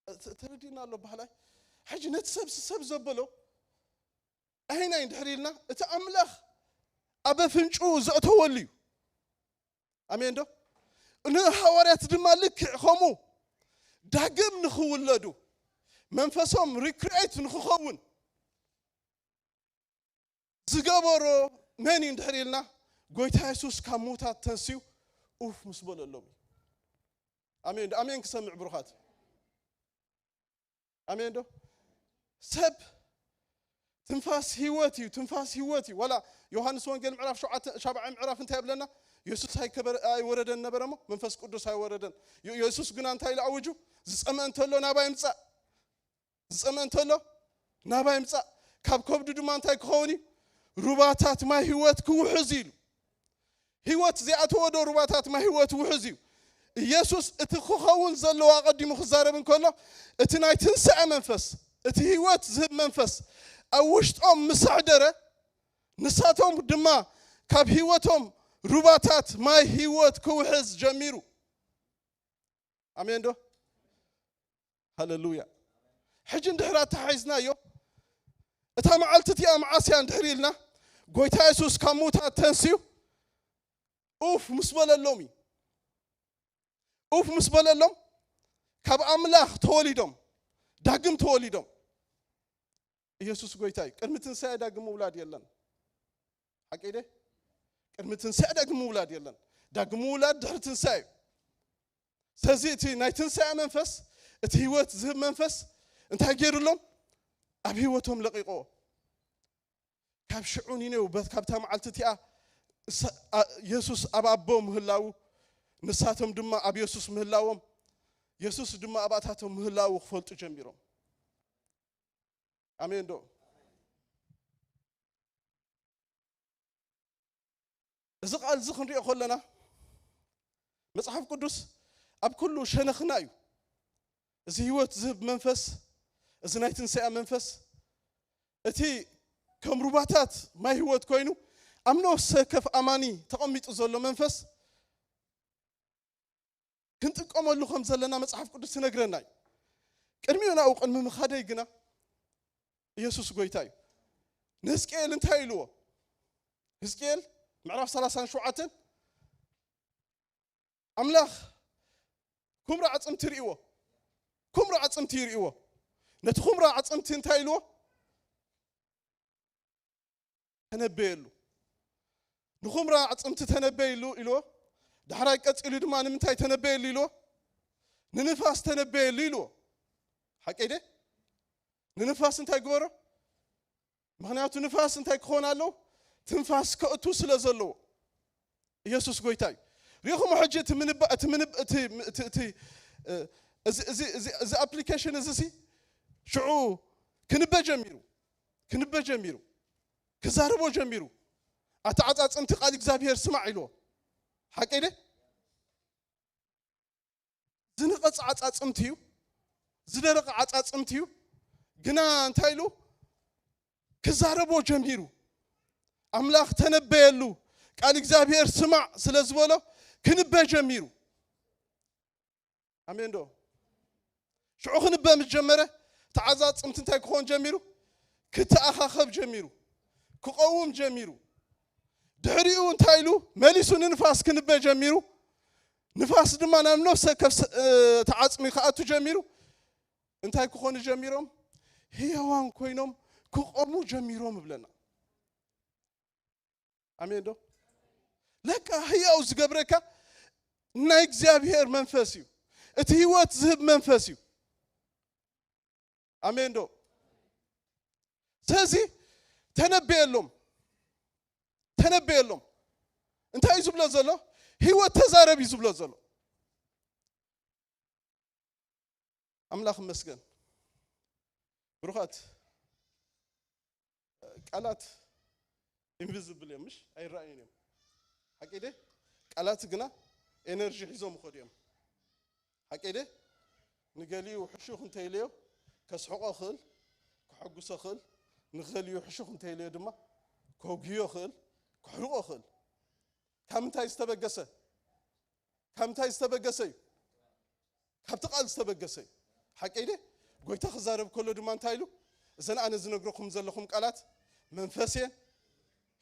ተ-፣ ተረዲእና ኣሎ ባህላይ። ሕጂ ነቲ ሰብ ሰብ ዘበሎ ኣይናይ እንድሕር ኢልና፣ እቲ ኣምላኽ ኣብ ኣፍንጭኡ ዘእተወሉ እዩ። ኣሜን ዶ? ንሃዋርያት ድማ ልክዕ ከምኡ ዳግም ንኽውለዱ፣ መንፈሶም ሪክሬት ንኽኸውን ዝገበሮ መን እዩ እንድሕር ኢልና፣ ጎይታ የሱስ ካብ ሙታት ተንስዩ ኡፍ ምስ በለሎም እዩ። ኣሜን ዶ? ኣሜን ክሰምዕ ብሩኻት። ኣሜን ዶ? ሰብ ትንፋስ ህይወት እዩ፣ ትንፋስ ህይወት እዩ። ዋላ ዮሃንስ ወንጌል ምዕራፍ ሸውዓተ፣ ሻብዓይ ምዕራፍ እንታይ ይብለና? የሱስ ኣይከበረ-፣ ኣይወረደን ነበረ እሞ መንፈስ ቅዱስ ኣይወረደን። የ-፣ የሱስ ግና እንታይ ኢሉ ኣውጁ? ዝጸመአ እንተሎ ናባይ ይምጻእ። ዝጸመአ እንተሎ ናባይ ይምጻእ። ካብ ከብዱ ድማ እንታይ ክኸውን እዩ? ሩባታት ማይ ህይወት ክውሕዝ ኢሉ። ህይወት ዝኣተወ ዶ ሩባታት ማይ ህይወት ውሕዝ እዩ? ኢየሱስ እቲ ክኸውን ዘለዎ ኣቐዲሙ ክዛረብ እንከሎ፣ እቲ ናይ ትንሳኤ መንፈስ፣ እቲ ህይወት ዝህብ መንፈስ ኣብ ውሽጦም ምስ ኣሕደረ፣ ንሳቶም ድማ ካብ ህይወቶም ሩባታት ማይ ህይወት ክውሕዝ ጀሚሩ። ኣሜን ዶ? ሃሌሉያ። ሕጂ እንድሕር ኣተሓሒዝናዮ፣ እታ መዓልቲ እቲኣ መዓስ እያ እንድሕር ኢልና፣ ጎይታ የሱስ ካብ ሙታት ተንስዩ፣ ኡፍ ምስ በለሎም እዩ። ኡፍ ምስ በለሎም፣ ካብ ኣምላኽ ተወሊዶም፣ ዳግም ተወሊዶም። ኢየሱስ ጎይታ እዩ። ቅድሚ ትንሳኤ ዳግም ምውላድ የለን። ሓቂ ደ? ቅድሚ ትንሳኤ ዳግም ምውላድ የለን። ዳግም ምውላድ ድሕሪ ትንሳኤ እዩ። ስለዚ እቲ ናይ ትንሳኤ መንፈስ፣ እቲ ህይወት ዝህብ መንፈስ እንታይ ገይሩሎም? ኣብ ህይወቶም ለቂቆ። ካብ ሽዑ ኒነው፣ በት-፣ ካብታ መዓልቲ እቲኣ እሳ-፣ ኣ-፣ የሱስ ኣብ ኣቦ ምህላዉ፣ ንሳቶም ድማ ኣብ የሱስ ምህላዎም፣ የሱስ ድማ ኣብኣታቶም ምህላዉ ክፈልጡ ጀሚሮም። ኣሜን ዶ? እዚ ቃል እዚ ክንሪኦ ከለና፣ መጽሓፍ ቅዱስ ኣብ ኩሉ ሸነኽና እዩ። እዚ ህይወት ዝህብ መንፈስ፣ እዚ ናይ ትንሳኤ መንፈስ፣ እቲ ከም ሩባታት ማይ ህይወት ኮይኑ ኣብ ነፍሲ ወከፍ ኣማኒ ተቐሚጡ ዘሎ መንፈስ፣ ክንጥቀመሉ ከም ዘለና መጽሓፍ ቅዱስ ይነግረና እዩ። ቅድሚኡ ናብኡ ቅድሚ ምኻደይ ግና፣ ኢየሱስ ጎይታ እዩ። ንህዝቅኤል እንታይ ኢልዎ? ህዝቅኤል ምዕራፍ ሰላሳን ሸውዓተን፣ ኣምላኽ ኩምራ ኣዕጽምቲ ርእይዎ። ኩምራ ኣዕጽምቲ ይርእይዎ። ነቲ ኩምራ ኣዕጽምቲ እንታይ ኢልዎ? ተነበየሉ። ንኹምራ ኣዕጽምቲ ተነበይሉ ኢልዎ። ዳሕራይ ቀጺሉ ድማ ንምንታይ ተነበየሉ ኢልዎ? ንንፋስ ተነበየሉ ኢልዎ። ሓቀይ ደ? ንንፋስ እንታይ ግበሮ? ምኽንያቱ ንፋስ እንታይ ክኾን ኣለዎ? ትንፋስ ከእቱ ስለ ዘለዎ። ኢየሱስ ጎይታ እዩ። ሪኢኹሞ ሕጂ እቲ ምንባ-፣ እቲ ምንብ-፣ እቲ፣ እቲ፣ እቲ፣ እ፣ እዚ፣ እዚ፣ እዚ፣ እዚ ኣፕሊኬሽን እዚ ሲ ሽዑ ክንበ ጀሚሩ፣ ክንበ ጀሚሩ፣ ክዛረቦ ጀሚሩ። ኣተዓጻጽምቲ ቃል እግዚኣብሔር ስማዕ ኢልዎ። ሓቀይ ደ? ዝነቐጸ ዓጻጽምቲ እዩ፣ ዝደረቐ ዓጻጽምቲ እዩ። ግና እንታይ ኢሉ ክዛረቦ ጀሚሩ? ኣምላኽ ተነበየሉ፣ ቃል እግዚኣብሔር ስማዕ ስለ ዝበሎ ክንበ ጀሚሩ። ኣሜን ዶ? ሽዑ ክንበ ምስ ጀመረ፣ ተዓጻጽምቲ እንታይ ክኾን ጀሚሩ? ክተኣኻኸብ ጀሚሩ፣ ክቐውም ጀሚሩ። ድሕሪኡ እንታይ ኢሉ? መሊሱ ንንፋስ ክንበ ጀሚሩ። ንፋስ ድማ ናብ ነፍሲ ወከፍ ስ-፣ እ፣ ተዓጽሚ ክኣቱ ጀሚሩ። እንታይ ክኾኑ ጀሚሮም? ህያዋን ኮይኖም ክቆሙ ጀሚሮም ይብለና። ኣሜን ዶ? ለካ ህያው ዝገብረካ ናይ እግዚኣብሔር መንፈስ እዩ። እቲ ህይወት ዝህብ መንፈስ እዩ። ኣሜን ዶ? ስለዚ ተነበየሎም፣ ተነበየሎም። እንታይ እዩ ዝብሎ ዘሎ? ህይወት ተዛረብ እዩ ዝብሎ ዘሎ። ኣምላኽ ይመስገን። ብሩኻት፣ ቃላት ኢንቪዝብል እዮም፣ ምሽ? ኣይረኣዩን እዮም። ሓቂ ደ? ቃላት ግና ኤነርጂ ሒዞም ይኸዱ እዮም። ሓቂ ደ? ንገሊኡ ሕሹኽ እንተኢለዮ ከስሕቆ ክእል፣ ከሐጉሶ ክእል። ንገሊኡ ሕሹኽ እንተኢለዮ ድማ ከጉዮ ክእል፣ ከሕርቆ ክእል። ካብ ምንታይ ዝተበገሰ? ካብ ምንታይ ዝተበገሰ እዩ? ካብቲ ቃል ዝተበገሰ እዩ። ሓቀይ ደ? ጎይታ ክዛረብ ከሎ ድማ እንታይ ኢሉ? እዘን ኣነ ዝነግረኩም ዘለኹም ቃላት መንፈስ እየን፣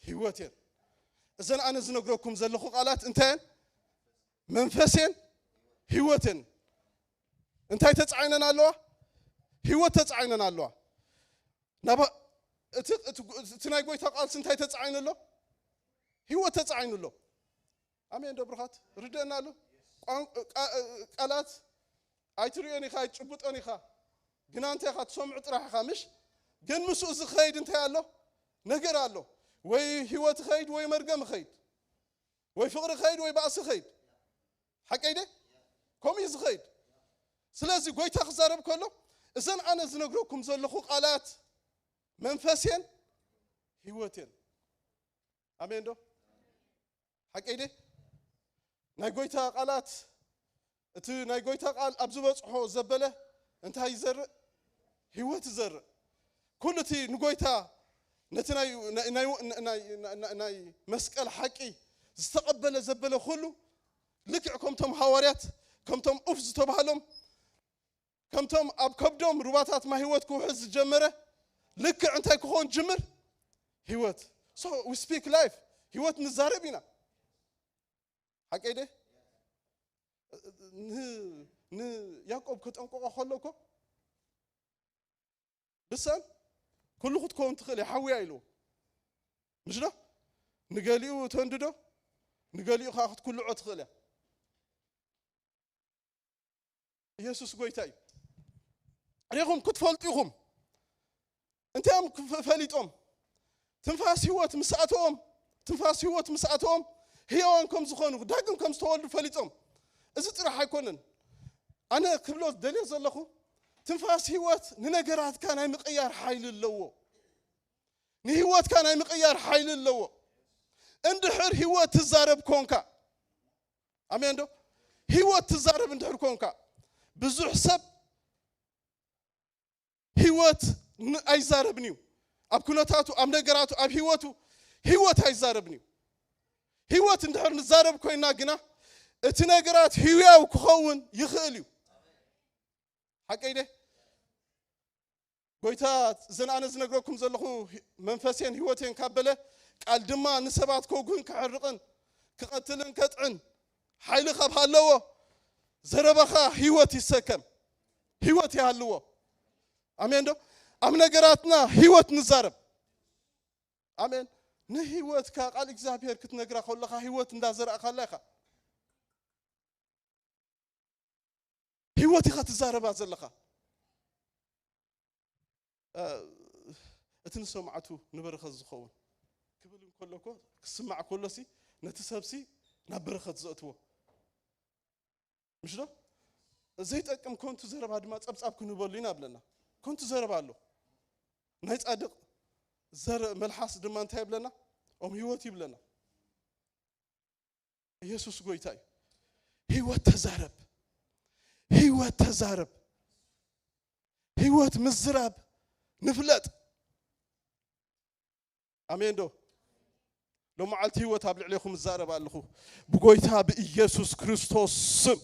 ህይወት እየን። እዘን ኣነ ዝነግረኩም ዘለኹ ቃላት እንታይ እየን? መንፈስ እየን፣ ህይወት እየን። እንታይ ተጻዒነን ኣለዋ? ህይወት ተጻዒነን ኣለዋ። ናባ-፣ እቲ፣ እቲ፣ እቲ ናይ ጎይታ ቃልስ እንታይ ተጻዒኑ ኣሎ? ህይወት ተጻዒኑ ኣሎ። ኣሜን ዶ ብሩኻት? ርደና ኣሎ። ቋን-፣ ቃ-፣ ቃላት ኣይትርእዮን ኢኻ፣ ኣይትጭብጦን ኢኻ። ግና እንታይ ኢኻ? ትሰምዑ ጥራሕ ኢኻ፣ ምሽ? ግን ምስኡ ዝኸይድ እንታይ ኣሎ? ነገር ኣሎ። ወይ ህይወት ይኸይድ ወይ መርገም ይኸይድ። ወይ ፍቕሪ ይኸይድ ወይ ባእሲ ይኸይድ። ሓቀይ ደ? ከምኡ እዩ ዝኸይድ። ስለዚ ጎይታ ክዛረብ ከሎ እዘን ኣነ ዝነግረኩም ዘለኹ ቃላት መንፈስ እየን ህይወት እየን። ኣሜን ዶ? ሓቀይ ደ? ናይ ጎይታ ቃላት፣ እቲ ናይ ጎይታ ቃል ኣብ ዝበጽሖ ዘበለ እንታይ ይዘርእ? ህይወት ይዘርእ። ኩሉ እቲ ንጎይታ ነቲ ናይ፣ ናይ፣ ናይ፣ ናይ፣ ናይ፣ ናይ መስቀል ሓቂ ዝተቐበለ ዘበለ ኩሉ ልክዕ ከምቶም ሃዋርያት፣ ከምቶም ኡፍ ዝተባህሎም፣ ከምቶም ኣብ ከብዶም ሩባታት ማይ ህይወት ክውሕዝ ዝጀመረ ልክዕ እንታይ ክኾን ጅምር? ህይወት። So we speak life። ህይወት ንዛረብ ኢና። ሓቀይ ደ? ን-፣ ንያዕቆብ ከጠንቅቆ ከሎ እኮ ልሳን ኩሉ ክትከውን ትኽእል እያ፣ ሓውያ ኢልዎ። ምሽ ዶ? ንገሊኡ ተንድዶ፣ ንገሊኡ ኸዓ ክትኩልዖ ትኽእል እያ። ኢየሱስ ጎይታ እዩ። ርኢኹም ክትፈልጡ ኢኹም። እንታይ እዮም ክፈ-፣ ፈሊጦም? ትንፋስ ህይወት ምስ ኣተዎም፣ ትንፋስ ህይወት ምስ ኣተዎም ህያዋን ከም ዝኾኑ፣ ዳግም ከም ዝተወልዱ ፈሊጦም። እዚ ጥራሕ ኣይኮነን። ኣነ ክብሎ ደልየ ዘለኹ፣ ትንፋስ ህይወት ንነገራትካ ናይ ምቕያር ሓይሊ ኣለዎ። ንህይወትካ ናይ ምቕያር ሓይሊ ኣለዎ። እንድሕር ህይወት ትዛረብ ኮንካ፣ ኣሜን ዶ? ህይወት ትዛረብ እንድሕር ኮንካ፣ ብዙሕ ሰብ ህይወት ን-፣ ኣይዛረብን እዩ። ኣብ ኩነታቱ፣ ኣብ ነገራቱ፣ ኣብ ህይወቱ ህይወት ኣይዛረብን እዩ። ህይወት እንድሕር ንዛረብ ኮይና ግና፣ እቲ ነገራት ህያው ክኸውን ይኽእል እዩ። ሓቀይ ደ? ጎይታ፣ እዘን ኣነ ዝነግረኩም ዘለኹ መንፈሴን ህይወቴን ካብ በለ፣ ቃል ድማ ንሰባት ከውግህን ከሕርቕን ክቐትልን ከጥዕን ሓይሊ ካብ ሃለዎ፣ ዘረባኻ ህይወት ይሰከም፣ ህይወት ይሃልዎ። ኣሜን ዶ? ኣብ ነገራትና ህይወት ንዛረብ። ኣሜን። ንህይወትካ ቃል እግዚኣብሔር ክትነግራ ከለኻ ህይወት እንዳዘራእካላ ኢኻ። ህይወት ኢኻ ትዛረባ ዘለኻ። እ፣ እቲ ንሰማዕቱ ንበረኸት ዝኸውን ክብል እንከሎ እኮ፣ ክስማዕ ከሎሲ ነቲ ሰብሲ ናብ በረኸት ዘእትዎ። ምሽ ዶ? ዘይጠቅም ከንቱ ዘረባ ድማ ጸብጻብ ክንህበሉ ኢና ብለና። ከንቱ ዘረባ ኣሎ። ናይ ጻድቕ ዘረ-፣ መልሓስ ድማ እንታይ ይብለና? ኦም ህይወት ይብለና። ኢየሱስ ጎይታ እዩ። ህይወት ተዛረብ። ህይወት ተዛረብ። ህይወት ምዝራብ ንፍለጥ። ኣሜን ዶ? ሎመዓልቲ ህይወት ኣብ ልዕሌኹም እዛረብ ኣለኹ። ብጎይታ ብኢየሱስ ክርስቶስ ስም፣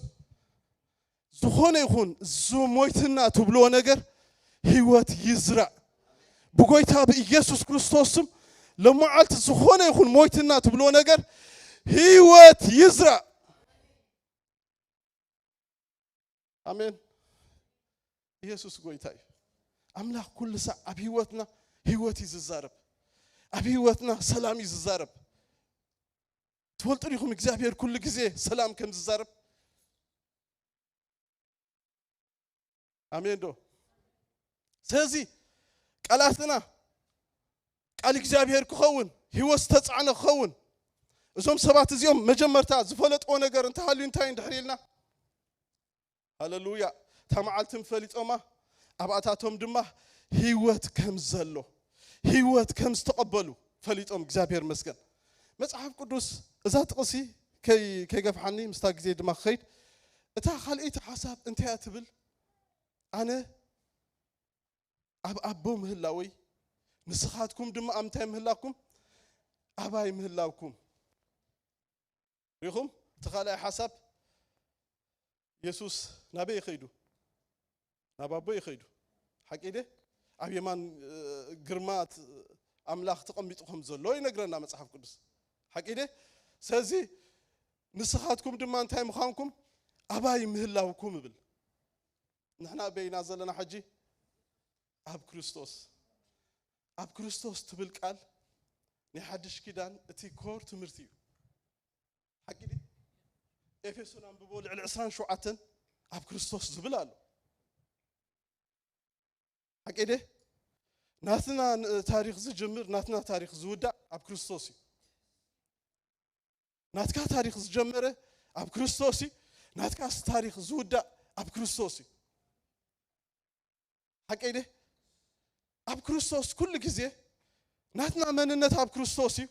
ዝኾነ ይኹን ዝሞይትና ትብልዎ ነገር ህይወት ይዝራእ። ብጎይታ ብኢየሱስ ክርስቶስ ስም፣ ሎመዓልቲ ዝኾነ ይኹን ሞይትና ትብልዎ ነገር ህይወት ይዝራእ። ኣሜን። ኢየሱስ ጎይታ እዩ። ኣምላኽ ኩሉ ሳዕ ኣብ ህይወትና ህይወት እዩ ዝዛረብ። ኣብ ህይወትና ሰላም እዩ ዝዛረብ። ትፈልጡ ዲኹም እግዚኣብሔር ኩሉ ግዜ ሰላም ከም ዝዛረብ? ኣሜን ዶ? ስለዚ ቃላትና ቃል እግዚኣብሔር ክኸውን፣ ህይወት ዝተጻዕነ ክኸውን። እዞም ሰባት እዚኦም መጀመርታ ዝፈለጥዎ ነገር እንተሃልዩ እንታይ እንድሕር ኢልና፣ ሃሌሉያ፣ እታ መዓልቲ ፈሊጦማ፣ ኣብኣታቶም ድማ ህይወት ከም ዘሎ፣ ህይወት ከም ዝተቐበሉ ፈሊጦም። እግዚኣብሔር መስገን። መጽሓፍ ቅዱስ እዛ ጥቕሲ ከይ- ከይገፍሓኒ ምስታ ግዜ ድማ ክኸይድ፣ እታ ካልኣይቲ ሓሳብ እንታይ እያ ትብል? ኣነ ኣብ ኣቦ ምህላወይ፣ ንስኻትኩም ድማ ኣብ ምንታይ ምህላኩም? ኣባይ ምህላውኩም። ሪኹም? እቲ ካልኣይ ሓሳብ፣ የሱስ ናበይ ይኸይዱ? ናብ ኣቦ ይኸይዱ። ሓቂ ደ? ኣብ የማን፣ እ፣ ግርማ ት-፣ ኣምላኽ ተቐሚጡ ከም ዘሎ ይነግረና መጽሓፍ ቅዱስ። ሓቂ ደ? ስለዚ ንስኻትኩም ድማ እንታይ ምዃንኩም? ኣባይ ምህላውኩም ይብል። ንሕና ኣበይ ኢና ዘለና ሕጂ? ኣብ ክርስቶስ። ኣብ ክርስቶስ ትብል ቃል ናይ ሓድሽ ኪዳን እቲ ኮር ትምህርቲ እዩ። ሓቂ ድዩ? ኤፌሶን ኣንብቦ ልዕሊ ዕስራን ሸውዓተን ኣብ ክርስቶስ ዝብል ኣሎ። ሓቂ ድዩ? ናትና ን-፣ ታሪኽ ዝጅምር፣ ናትና ታሪኽ ዝውዳእ ኣብ ክርስቶስ እዩ። ናትካ ታሪኽ ዝጀመረ ኣብ ክርስቶስ እዩ። ናትካ ታሪኽ ዝውዳእ ኣብ ክርስቶስ እዩ። ሓቂ ድዩ? ኣብ ክርስቶስ ኩሉ ግዜ ናትና መንነት ኣብ ክርስቶስ እዩ።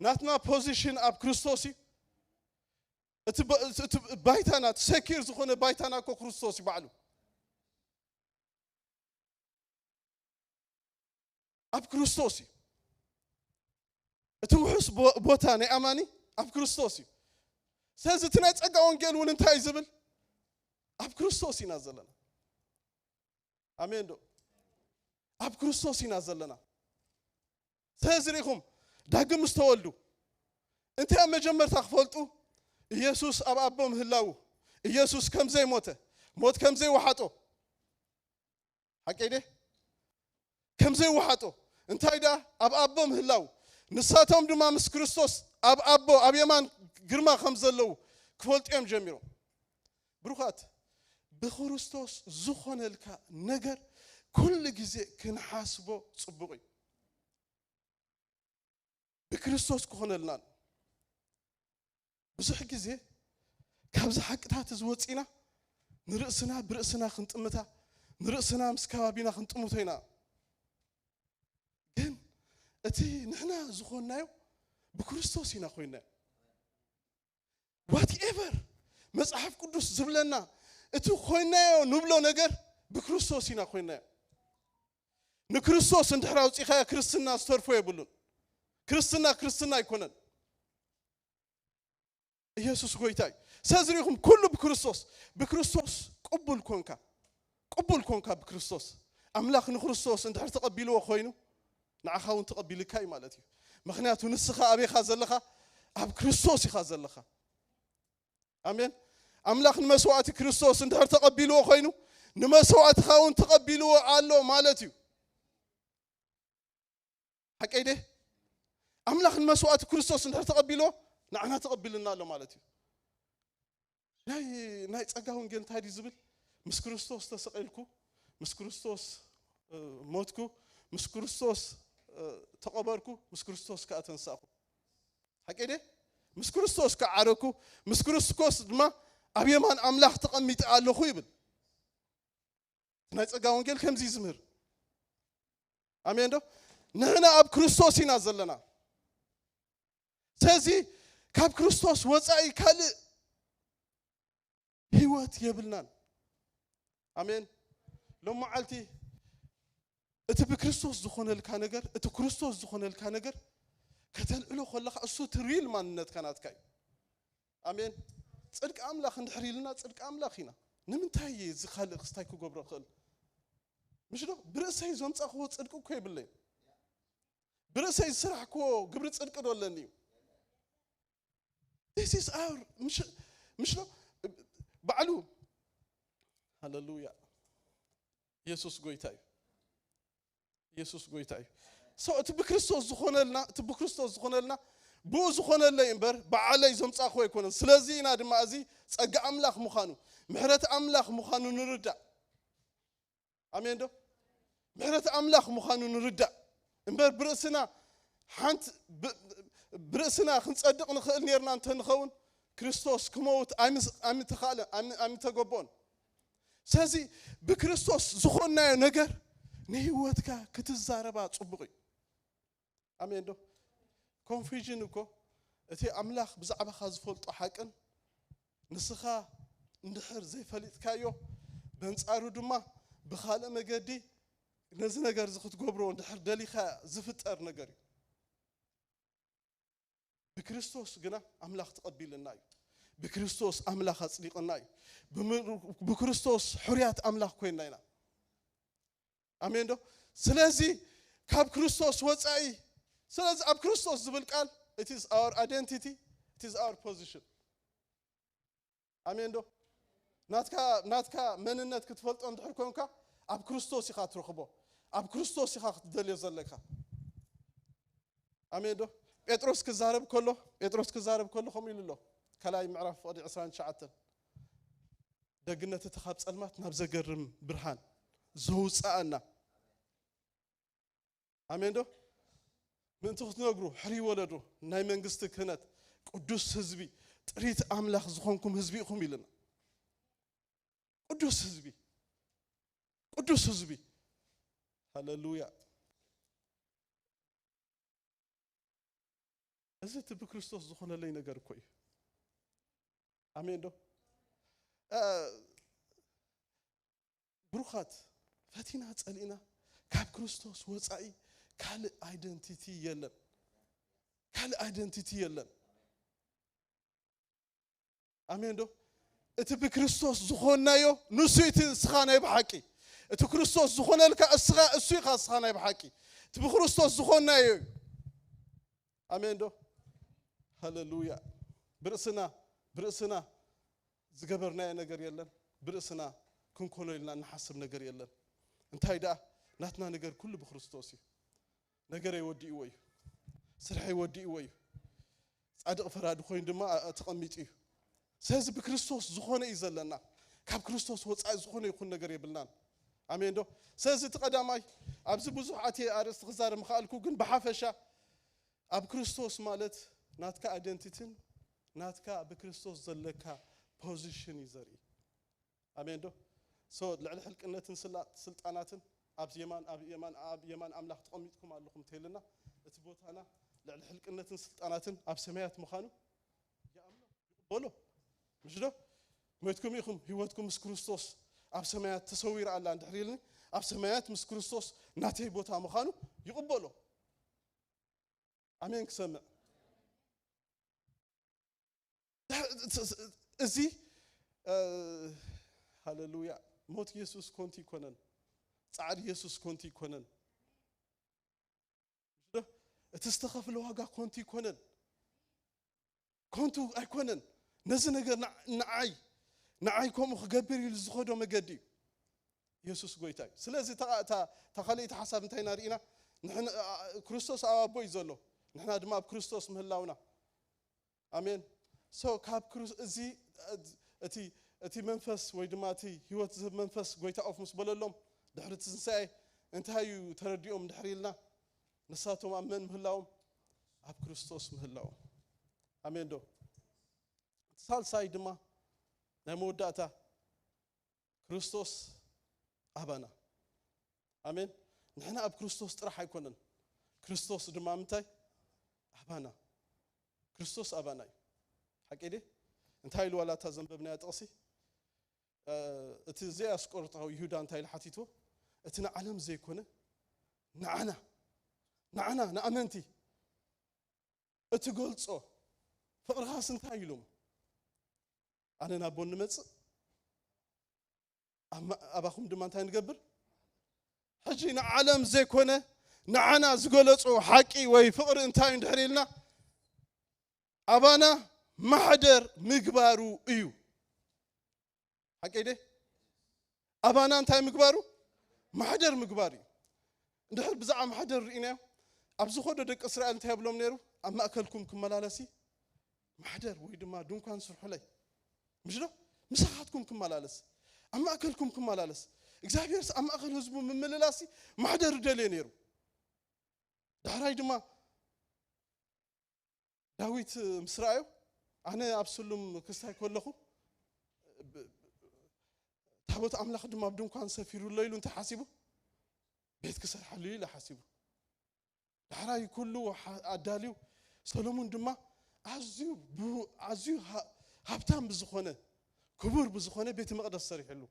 ናትና ፖዚሽን ኣብ ክርስቶስ እዩ። እቲ ባ-፣ እቲ ባይታና፣ እቲ ሰኪር ዝኾነ ባይታና እኮ ክርስቶስ እዩ ባዕሉ። ኣብ ክርስቶስ እዩ። እቲ ውሑስ ቦ-፣ ቦታ ናይ ኣማኒ ኣብ ክርስቶስ እዩ። ስለዚ እቲ ናይ ጸጋ ወንጌል እውን እንታይ እዩ ዝብል? ኣብ ክርስቶስ ኢና ዘለና። ኣሜን ዶ? ኣብ ክርስቶስ ኢና ዘለና። ስለዚ ርኢኹም፣ ዳግም ዝተወልዱ እንታይ ኣብ መጀመርታ ክፈልጡ? ኢየሱስ ኣብ ኣቦ ምህላዉ፣ ኢየሱስ ከም ዘይሞተ፣ ሞት ከም ዘይወሓጦ። ሓቂ ድየ? ከም ዘይወሓጦ። እንታይ ደኣ? ኣብ ኣቦ ምህላው። ንሳቶም ድማ ምስ ክርስቶስ ኣብ ኣቦ፣ ኣብ የማን ግርማ ከም ዘለዉ ክፈልጡ እዮም ጀሚሮም። ብሩኻት፣ ብክርስቶስ ዝኾነልካ ነገር ኩሉ ግዜ ክንሓስቦ ጽቡቕ እዩ። ብክርስቶስ ክኾነልና። ብዙሕ ግዜ ካብዚ ሓቅታት እዚ ወፂና ንርእስና ብርእስና ክንጥምታ፣ ንርእስና ምስ ከባቢና ክንጥምቶ ኢና። ግን እቲ ንሕና ዝኾንናዮ ብክርስቶስ ኢና ኮይናዮ። ዋትኤቨር መጽሓፍ ቅዱስ ዝብለና፣ እቲ ኮይናዮ ንብሎ ነገር ብክርስቶስ ኢና ኮይናዮ። ንክርስቶስ እንድሕር ኣውጺኻዮ ክርስትና ዝተርፎ የብሉን። ክርስትና ክርስትና ኣይኮነን። ኢየሱስ ጎይታ እዩ። ስለዚ ርኢኹም፣ ኩሉ ብክርስቶስ፣ ብክርስቶስ ቅቡል ኮንካ፣ ቅቡል ኮንካ ብክርስቶስ። ኣምላኽ ንክርስቶስ እንድሕር ተቐቢልዎ ኮይኑ፣ ንዓኻ እውን ተቐቢልካ እዩ ማለት እዩ። ምኽንያቱ ንስኻ ኣበይ ኢኻ ዘለኻ? ኣብ ክርስቶስ ኢኻ ዘለኻ። ኣሜን። ኣምላኽ ንመስዋእቲ ክርስቶስ እንድሕር ተቐቢልዎ ኮይኑ፣ ንመስዋእትኻ እውን ተቐቢልዎ ኣሎ ማለት እዩ። ሓቀይ ደ? ኣምላኽ ንመስዋእቲ ክርስቶስ እንድሕር ተቐቢልዎ፣ ንዓና ተቐቢልና ኣሎ ማለት እዩ። ናይ፣ ናይ ጸጋ ወንጌል እንታይ ድዩ ዝብል? ምስ ክርስቶስ ተሰቒልኩ፣ ምስ ክርስቶስ፣ እ፣ ሞትኩ፣ ምስ ክርስቶስ፣ እ፣ ተቐበርኩ፣ ምስ ክርስቶስ ከኣ ተንሳእኩ። ሓቂ ድየ? ምስ ክርስቶስ ከዓረኩ፣ ምስ ክርስቶስ ድማ ኣብ የማን ኣምላኽ ተቐሚጠ ኣለኹ ይብል። ናይ ጸጋ ወንጌል ከምዚ ይዝምህር። ኣሜን ዶ? ንሕና ኣብ ክርስቶስ ኢና ዘለና። ስለዚ ካብ ክርስቶስ ወጻኢ ካልእ ህይወት የብልናን። ኣሜን። ሎም መዓልቲ እቲ ብክርስቶስ ዝኾነልካ ነገር፣ እቲ ክርስቶስ ዝኾነልካ ነገር ከተልዕሎ ከለኻ፣ እሱ እቲ ሪል ማንነትካ ናትካ እዩ። ኣሜን። ጽድቂ ኣምላኽ እንድሕር ኢልና፣ ጽድቂ ኣምላኽ ኢና። ንምንታይ እየ እዚ ካልእ ክስታይ ክገብሮ ክእል? ምሽ ዶ? ብርእሰይ ዘምጻኽዎ ጽድቂ እኮ የብለይን። ብርእሰይ ዝሰራሕክዎ ግብሪ ጽድቂ ዶ ኣለኒ እዩ? This is our፣ ምሽ፣ ምሽ ዶ? ባዕሉ። ሃሌሉያ። ኢየሱስ ጎይታ እዩ። ኢየሱስ ጎይታ እዩ። So እቲ ብክርስቶስ ዝኾነልና፣ እቲ ብክርስቶስ ዝኾነልና ብኡ ዝኾነለይ እምበር ብዓለይ ዘምጻእኩ ኣይኮነን። ስለዚ ኢና ድማ እዚ ጸጋ ኣምላኽ ምዃኑ፣ ምሕረት ኣምላኽ ምዃኑ ንርዳእ። ኣሜን ዶ? ምሕረት ኣምላኽ ምዃኑ ንርዳእ እምበር ብርእስና ሓንቲ ብ- ብርእስና ክንጸድቕ ንኽእል ነርና እንተ ንኸውን ክርስቶስ ክመውት ኣይምስ- ኣይምተኻእለ ኣይም- ኣይምተገብኦን። ስለዚ ብክርስቶስ ዝኾንናዮ ነገር ንህይወትካ ክትዛረባ ጽቡቕ እዩ። ኣሜን ዶ? ኮንፊዥን እኮ እቲ ኣምላኽ ብዛዕባኻ ዝፈልጦ ሓቅን ንስኻ እንድሕር ዘይፈሊጥካዮ በንጻሩ ድማ ብኻልእ መገዲ ነዚ ነገር እዚ ክትገብሮ እንድሕር ደሊኻ ዝፍጠር ነገር እዩ። ብክርስቶስ ግና ኣምላኽ ተቐቢልና እዩ። ብክርስቶስ ኣምላኽ ኣጽዲቕና እዩ። ብም- ብክርስቶስ ሕርያት ኣምላኽ ኮይንና ኢና። ኣሜን ዶ? ስለዚ ካብ ክርስቶስ ወጻኢ ስለዚ ኣብ ክርስቶስ ዝብል ቃል it is our identity, it is our position። ኣሜን ዶ? ናትካ ናትካ መንነት ክትፈልጦ እንድሕር ኮንካ ኣብ ክርስቶስ ኢኻ ትረኽቦ። ኣብ ክርስቶስ ኢኻ ክትደልዮ ዘለካ። ኣሜን ዶ? ጴጥሮስ ክዛረብ ከሎ ጴጥሮስ ክዛረብ ከሎ ከምኡ ኢሉ ኣሎ። ካልኣይ ምዕራፍ ፍቕዲ ዕስራን ትሽዓተን ደግነት እቲ ካብ ጸልማት ናብ ዘገርም ብርሃን ዘውፅኣና። ኣሜን ዶ? ምእንቲ ክትነግሩ ሕሪ ወለዶ ናይ መንግስቲ ክህነት ቅዱስ ህዝቢ ጥሪት ኣምላኽ ዝኾንኩም ህዝቢ ኢኹም ኢልና። ቅዱስ ህዝቢ ቅዱስ ህዝቢ። ሃሌሉያ። እዚ እቲ ብክርስቶስ ዝኾነለይ ነገር እኮ እዩ። ኣሜን ዶ? ብሩኻት ፈቲና ጸሊእና ካብ ክርስቶስ ወጻኢ ካልእ ኣይደንቲቲ የለን። ካልእ ኣይደንቲቲ የለን። ኣሜን ዶ? እቲ ብክርስቶስ ዝኾንናዮ ንሱ እቲ እስኻ ናይ ብሓቂ እቲ ክርስቶስ ዝኾነልካ እስኻ እሱ ኢኻ እስኻ ናይ ብሓቂ እቲ ብክርስቶስ ዝኾንናዮ እዩ። ኣሜን ዶ? ሃሌሉያ። ብርእስና ብርእስና ዝገበርናዮ ነገር የለን። ብርእስና ክንኮኖ ኢልና እንሓስብ ነገር የለን። እንታይ ደኣ ናትና ነገር ኩሉ ብክርስቶስ እዩ። ነገረይ ወዲእዎ እዩ። ስርሐይ ወዲእዎ እዩ። ጻድቕ ፈራዲ ኮይኑ ድማ ተቐሚጡ እዩ። ስለዚ ብክርስቶስ ዝኾነ እዩ ዘለና። ካብ ክርስቶስ ወፃኢ ዝኾነ ይኹን ነገር የብልናን። ኣሜን ዶ? ስለዚ እቲ ቀዳማይ ኣብዚ ብዙሕ ኣትየ ኣርእስቲ ክዛረብ ምኽኣልኩ ግን ብሓፈሻ ኣብ ክርስቶስ ማለት ናትካ ኣይደንቲትን ናትካ ብክርስቶስ ዘለካ ፖዚሽን እዩ ዘርኢ። ኣሜን ዶ? ሶ ልዕሊ ሕልቅነትን ስላ- ስልጣናትን ኣብ የማን ኣብ የማን ኣብ የማን ኣምላኽ ተቐሚጥኩም ኣለኹም እንተይልና እቲ ቦታና ልዕሊ ሕልቅነትን ስልጣናትን ኣብ ሰማያት ምዃኑ ይኣምኖ ይቕበሎ። ምሽ ዶ? ሞይትኩም ኢኹም ህይወትኩም ምስ ክርስቶስ ኣብ ሰማያት ተሰዊራ ኣላ እንድሕር ኢልኒ ኣብ ሰማያት ምስ ክርስቶስ ናተይ ቦታ ምዃኑ ይቕበሎ። ኣሜን ክሰምዕ እዚ ሃሌሉያ። ሞት ኢየሱስ ኮንቲ ይኮነን። ጻዕሪ ኢየሱስ ኮንቲ ይኮነን። እቲ ዝተኸፍለ ዋጋ ኮንቲ ይኮነን። ኮንቱ ኣይኮነን። ነዚ ነገር ንዓይ ንዓይ ከምኡ ክገብር ኢሉ ዝኸዶ መገዲ እዩ። ኢየሱስ ጎይታ እዩ። ስለዚ እታ ካልኣይቲ ሓሳብ እንታይ ኢና ርኢና? ክርስቶስ ኣብ ኣቦ እዩ ዘሎ፣ ንሕና ድማ ኣብ ክርስቶስ ምህላውና። ኣሜን። ሶ ካብ እዚ እቲ እቲ መንፈስ ወይ ድማ እቲ ህይወት ዝህብ መንፈስ ጎይታ ኦፍ ምስ በለሎም ድሕሪ ትንሳኤ እንታይ እዩ ተረዲኦም ድሕሪ ኢልና ንሳቶም ኣብ መን ምህላዎም? ኣብ ክርስቶስ ምህላዎም። ኣሜን ዶ? ሳልሳይ ድማ ናይ መወዳእታ ክርስቶስ ኣባና። ኣሜን። ንሕና ኣብ ክርስቶስ ጥራሕ ኣይኮነን። ክርስቶስ ድማ ምንታይ? ኣባና። ክርስቶስ ኣባና እዩ። ሓቂ ድየ? እንታይ ኢሉ ዋላ እታ ዘንበብናያ ጥቕሲ እቲ ዘይ ኣስቆሮታዊ ይሁዳ እንታይ ኢሉ ሓቲትዎ? እቲ ንዓለም ዘይኮነ ንዓና ንዓና ንኣመንቲ እትገልጾ ፍቕርኻስ እንታይ ኢሎም? ኣነ ናብ ቦን ንመጽእ ኣባኹም ድማ እንታይ ንገብር? ሕጂ ንዓለም ዘይኮነ ንዓና ዝገለጾ ሓቂ ወይ ፍቕሪ እንታይ እንድሕር ኢልና ኣባና ማሕደር ምግባሩ እዩ። ሓቂ ደ ኣባና እንታይ ምግባሩ? ማሕደር ምግባር እዩ። እንድሕር ብዛዕባ ማሕደር ርኢናዮ፣ ኣብ ዝኸዶ ደቂ እስራኤል እንታይ ይብሎም ነይሩ? ኣብ ማእከልኩም ክመላለሲ ማሕደር ወይ ድማ ድንኳን ስርሑለይ። ምሽ ዶ? ምሳኻትኩም ክመላለስ፣ ኣብ ማእከልኩም ክመላለስ። እግዚኣብሔርስ ኣብ ማእከል ህዝቡ ምምልላሲ ማሕደር ደልየ ነይሩ። ዳሕራይ ድማ ዳዊት ምስ ረኣዮ፣ ኣነ ኣብ ስሉም ክስታይ ከለኹ፣ ብ-፣ ታቦት ኣምላኽ ድማ ኣብ ድንኳን ሰፊሩ ኣሎ ኢሉ እንተሓሲቡ፣ ቤት ክሰርሓሉ እዩ ኢሉ ሓሲቡ። ዳሕራይ ኩሉ ሓ-፣ ኣዳልዩ፣ ሰሎሙን ድማ ኣዝዩ ብ-፣ ኣዝዩ ሃ-፣ ሃብታም ብዝኾነ፣ ክቡር ብዝኾነ ቤተ መቕደስ ሰሪሕሉ።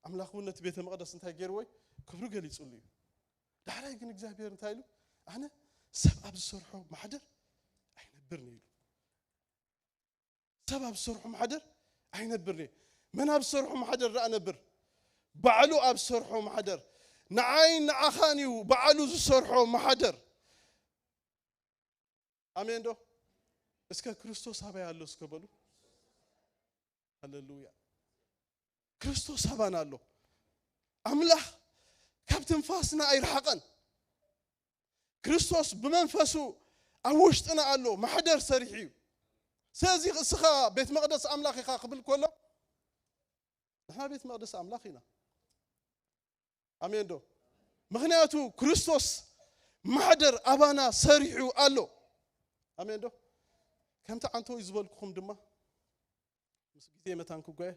ኣምላኽ እውን ነቲ ቤተ መቕደስ እንታይ ገይርዎ እዩ? ክብሩ ገሊጹሉ እዩ። ዳሕራይ ግን እግዚኣብሔር እንታይ ኢሉ? ኣነ ሰብ ኣብ ዝሰርሖ ማሕደር ኣይነብርን ኢሉ። ሰብ ኣብ ዝሰርሖ ማሕደር ኣይነብርን እየ። መን ኣብ ዝሰርሖ ማሕደር ደኣ ነብር? ባዕሉ ኣብ ዝሰርሖ ማሕደር። ንዓይ ንዓኻን እዩ ባዕሉ ዝሰርሖ ማሕደር። ኣሜን ዶ? እስከ ክርስቶስ ኣበይ ኣሎ እስከ በሉ። ሃሌሉያ። ክርስቶስ ኣባና ኣሎ። ኣምላኽ ካብ ትንፋስና ኣይረሓቐን። ክርስቶስ ብመንፈሱ ኣብ ውሽጥና ኣሎ፣ ማሕደር ሰሪሑ እዩ። ስለዚ እስኻ ቤት መቕደስ ኣምላኽ ኢኻ ክብል ከሎ፣ ንሕና ቤት መቕደስ ኣምላኽ ኢና። ኣሜን ዶ? ምኽንያቱ ክርስቶስ ማሕደር ኣባና ሰሪሑ ኣሎ። ኣሜን ዶ? ከምቲ ዓንተወይ ዝበልኩኹም ድማ፣ ምስ ግዜ መታን ክጓየ፣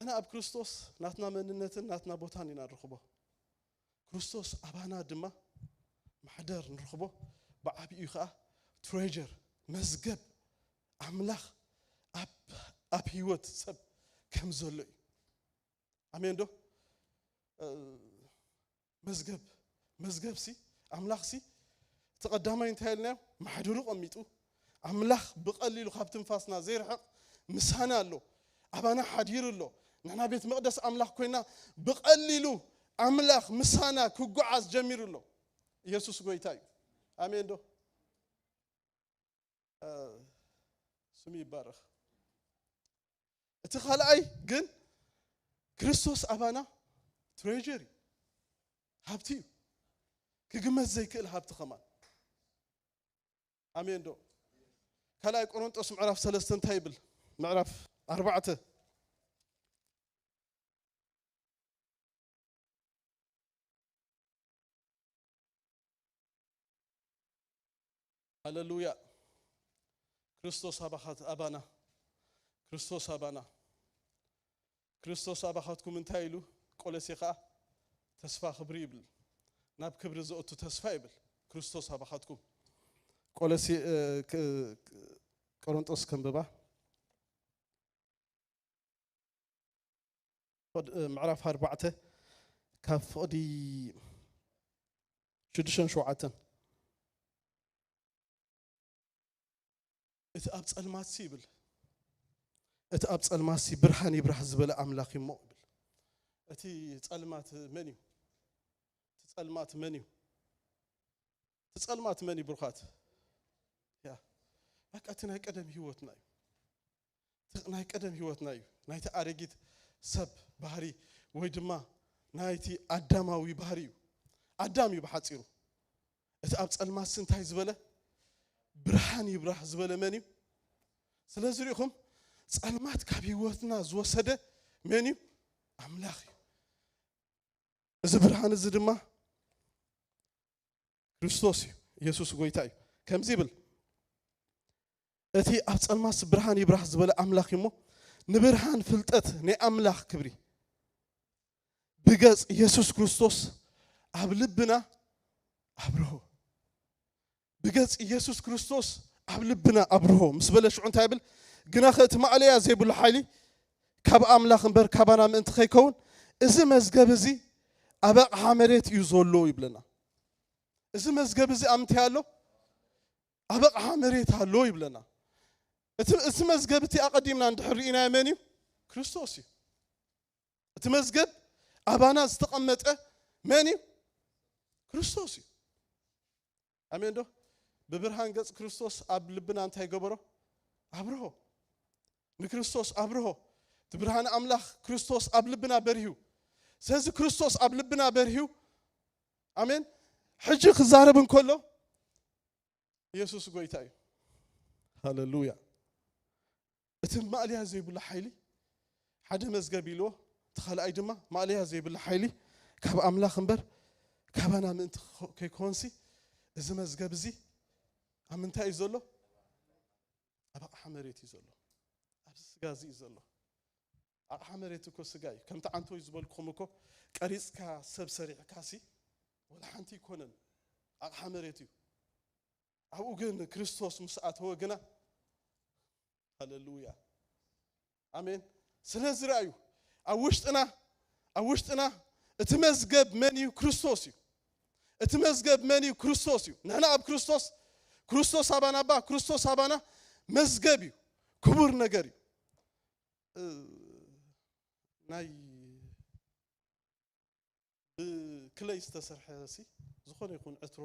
ንሕና ኣብ ክርስቶስ ናትና መንነትን ናትና ቦታን ኢና ንረኽቦ። ክርስቶስ ኣባና ድማ ማሕደር ንረኽቦ፣ ብዓቢኡ ኸኣ ትሬጀር፣ መዝገብ ኣምላኽ ኣብ፣ ኣብ ህይወት ሰብ ከም ዘሎ እዩ። ኣሜን ዶ? እ፣ መዝገብ፣ መዝገብሲ፣ ኣምላኽሲ፣ እቲ ቀዳማይ እንታይ ኢልናዮ? ማሕደሩ ቀሚጡ፣ ኣምላኽ ብቐሊሉ ካብ ትንፋስና ዘይርሕቕ ምሳና ኣሎ፣ ኣባና ሓዲሩ ኣሎ። ንሕና ቤት መቕደስ ኣምላኽ ኮይና፣ ብቐሊሉ ኣምላኽ ምሳና ክጓዓዝ ጀሚሩ ኣሎ። ኢየሱስ ጎይታ እዩ። ኣሜን ዶ? እ፣ ስሙ ይባረኽ። እቲ ካልኣይ ግን ክርስቶስ ኣባና ትሬጀር እዩ፣ ሃብቲ እዩ፣ ክግመት ዘይክእል ሃብቲ ኸማን። ኣሜን ዶ? ካልኣይ ቆሮንጦስ ምዕራፍ ሰለስተ እንታይ ይብል? ምዕራፍ ኣርባዕተ። ሃሌሉያ። ክርስቶስ ኣባኻት-፣ ኣባና። ክርስቶስ ኣባና። ክርስቶስ ኣባኻትኩም እንታይ ኢሉ? ቆሎሴ ኸኣ ተስፋ ክብሪ ይብል። ናብ ክብሪ ዘእቱ ተስፋ ይብል። ክርስቶስ ኣባኻትኩም። ቆሎሴ፣ እ፣ ክ-፣ ክ-፣ ቆሮንጦስ ከንብባ። ፍቕድ-፣ ምዕራፍ ኣርባዕተ ካብ ፍቕዲ ሽዱሽተን ሸውዓተን። እቲ ኣብ ጸልማትሲ ይብል፣ እቲ ኣብ ጸልማትሲ ብርሃን ይብራህ ዝበለ ኣምላኽ እዩ እሞ ይብል። እቲ ጸልማት መን እዩ? እቲ ጸልማት መን እዩ? እቲ ጸልማት መን እዩ ብሩኻት? ያ፣ በቃ እቲ ናይ ቀደም ህይወትና እዩ። እቲ ናይ ቀደም ህይወትና እዩ። ናይቲ ኣረጊት ሰብ ባህሪ ወይ ድማ ናይቲ ኣዳማዊ ባህሪ እዩ። ኣዳም እዩ ብሓጺሩ። እቲ ኣብ ጸልማትሲ እንታይ ዝበለ? ብርሃን ይብራህ ዝበለ መን እዩ? ስለዚ ርኢኹም፣ ጸልማት ካብ ህይወትና ዝወሰደ መን እዩ? ኣምላኽ እዩ። እዚ ብርሃን እዚ ድማ ክርስቶስ እዩ። ኢየሱስ ጎይታ እዩ። ከምዚ ይብል፣ እቲ ኣብ ጸልማትሲ ብርሃን ይብራህ ዝበለ ኣምላኽ እዩ እሞ፣ ንብርሃን ፍልጠት ናይ ኣምላኽ ክብሪ ብገጽ ኢየሱስ ክርስቶስ ኣብ ልብና ኣብርሆ። ብገጽ ኢየሱስ ክርስቶስ ኣብ ልብና ኣብርሆ ምስ በለ ሽዑ እንታይ ይብል? ግናኸ እቲ ማእለያ ዘይብሉ ሓይሊ ካብ ኣምላኽ እምበር ካባና ምእንቲ ከይከውን፣ እዚ መዝገብ እዚ ኣብ ኣቕሓ መሬት እዩ ዘሎ ይብለና። እዚ መዝገብ እዚ ኣብ ምንታይ ኣሎ? ኣብ ኣቕሓ መሬት ኣሎ ይብለና። እቲ፣ እቲ መዝገብ እቲ ኣቐዲምና እንድሕር ርኢናዮ መን እዩ? ክርስቶስ እዩ። እቲ መዝገብ ኣባና ዝተቐመጠ መን እዩ? ክርስቶስ እዩ። ኣሜን ዶ? ብብርሃን ገጽ ክርስቶስ ኣብ ልብና እንታይ ገበሮ? ኣብርሆ። ንክርስቶስ ኣብርሆ። እቲ ብርሃን ኣምላኽ ክርስቶስ ኣብ ልብና በሪሁ። ስለዚ ክርስቶስ ኣብ ልብና በርሂው። ኣሜን። ሕጂ ክዛረብ እንከሎ ኢየሱስ ጎይታ እዩ። ሃሌሉያ። እቲ ማእለያ ዘይብሉ ሓይሊ ሓደ መዝገብ ኢልዎ፣ እቲ ካልኣይ ድማ ማእለያ ዘይብሉ ሓይሊ ካብ ኣምላኽ እምበር ካባና ምእንቲ ከይኮንሲ፣ እዚ መዝገብ እዚ ኣብ ምንታይ እዩ ዘሎ? ኣብ ኣቕሓ መሬት እዩ ዘሎ። ኣብዚ ስጋ እዚ እዩ ዘሎ። ኣቕሓ መሬት እኮ ስጋ እዩ። ከምቲ ዓንተወይ ዝበልኩኹም እኮ፣ ቀሪጽካ ሰብ ሰሪዕካሲ ወላ ሓንቲ ኣይኮነን። ኣቕሓ መሬት እዩ። ኣብኡ ግን ክርስቶስ ምስ ኣተወ ግና፣ ሃሌሉያ፣ ኣሜን። ስለዚ ርኣዩ፣ ኣብ ውሽጥና፣ ኣብ ውሽጥና እቲ መዝገብ መን እዩ? ክርስቶስ እዩ። እቲ መዝገብ መን እዩ? ክርስቶስ እዩ። ንሕና ኣብ ክርስቶስ፣ ክርስቶስ ኣባና፣ እባ ክርስቶስ ኣባና መዝገብ እዩ። ክቡር ነገር እዩ። እ፣ ናይ ብክለይ ዝተሰርሐ ሲ፣ ዝኾነ ይኹን ዕትሮ፣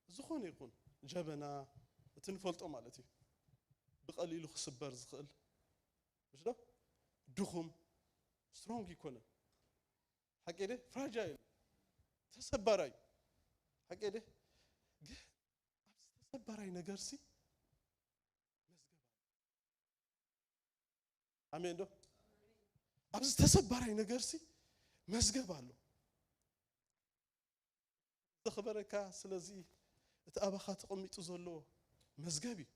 ዝኾነ ይኹን ጀበና፣ እቲ ንፈልጦ ማለት እዩ፣ ብቐሊሉ ክስበር ዝኽእል፣ ምሽ ዶ? ድኹም፣ ስትሮንግ ይኮነ። ሓቂ ደ? ፍራጃይል፣ ተሰባራይ። ሓቂ ደ? ግን ኣብዚ ተሰባራይ ነገር ሲ፣ ኣሜን ዶ? ኣብዚ ተሰባራይ ነገር ሲ፣ መዝገብ ኣሎ። ዘኽበረካ፣ ስለዚ እቲ ኣባኻ ተቐሚጡ ዘሎ መዝገብ እዩ።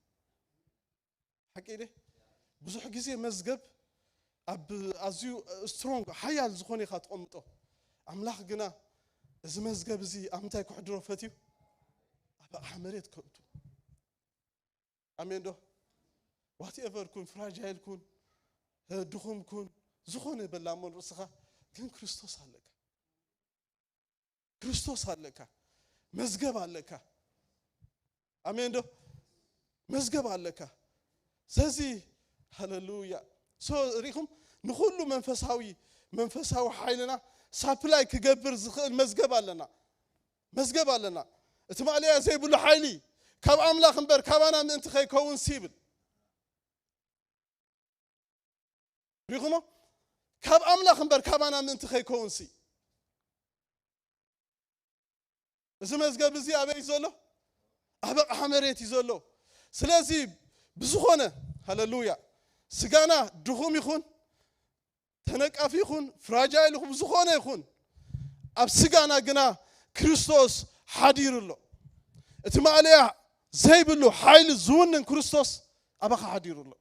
ሓቂ ደ? ብዙሕ ግዜ መዝገብ ኣብ ኣዝዩ ስትሮንግ፣ ሓያል ዝኾነ ኢኻ ትቐምጦ። ኣምላኽ ግና እዚ መዝገብ እዚ ኣብ ምንታይ ክሕድሮ ፈትዩ? ኣብ ኣቕሓ መሬት ከእቱ። ኣሜን ዶ? ዋትኤቨር ኩን፣ ፍራጃይል ኩን፣ ድኹም ኩን፣ ዝኾነ በላ እሞ ንርእስኻ፣ ግን ክርስቶስ ኣለካ። ክርስቶስ ኣለካ። መዝገብ ኣለካ። ኣሜን ዶ? መዝገብ ኣለካ። ስለዚ፣ ሃሌሉያ። ሶ፣ ርኢኹም፣ ንኹሉ መንፈሳዊ፣ መንፈሳዊ ሓይልና ሳፕላይ ክገብር ዝኽእል መዝገብ ኣለና። መዝገብ ኣለና። እቲ ማእለያ ዘይብሉ ሓይሊ ካብ ኣምላኽ እምበር ካባና ምእንቲ ከይከውንሲ ይብል። ሪኹሞ? ካብ ኣምላኽ እምበር ካባና ምእንቲ ከይከውንሲ። እዚ መዝገብ እዚ ኣበይ እዩ ዘሎ? ኣብ ኣቕሓ መሬት እዩ ዘሎ። ስለዚ ብዝኾነ፣ ሃሌሉያ፣ ስጋና ድኹም ይኹን፣ ተነቃፊ ይኹን፣ ፍራጃይል ይኹን፣ ብዝኾነ ይኹን፣ ኣብ ስጋና ግና ክርስቶስ ሓዲሩ ኣሎ። እቲ ማእለያ ዘይብሉ ሓይሊ ዝውንን ክርስቶስ ኣባኻ ሓዲሩ ኣሎ።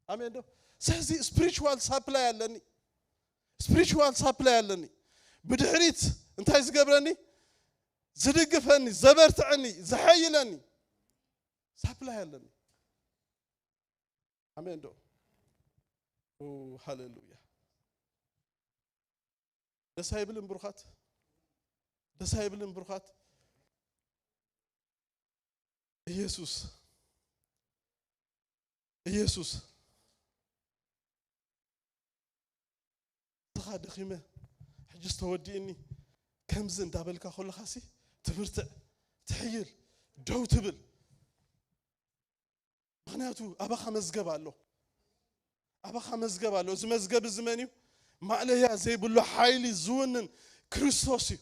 ኣሜን ዶ? ስለዚ ስፒሪቹዋል ሳፕላይ ኣለኒ። ስፒሪቹዋል ሳፕላይ ኣለኒ። ብድሕሪት እንታይ ዝገብረኒ? ዝድግፈኒ፣ ዘበርትዐኒ፣ ዘሐይለኒ ሳፕላይ ኣለኒ። ኣሜን ዶ? ኦ፣ ሃሌሉያ። ደስ ኣይብልን ብሩኻት? ደስ ኣይብልን ብሩኻት? ኢየሱስ፣ ኢየሱስ፣ ንስኻ ደኺመ፣ ሕጅስ ተወዲእኒ፣ ከምዚ እንዳበልካ ከለኻሲ ትብርትዕ፣ ትሕይል፣ ደው ትብል። ምኽንያቱ ኣባኻ መዝገብ ኣሎ። ኣባኻ መዝገብ ኣሎ። እዚ መዝገብ እዚ መን እዩ? ማእለያ ዘይብሉ ሓይሊ ዝውንን ክርስቶስ እዩ።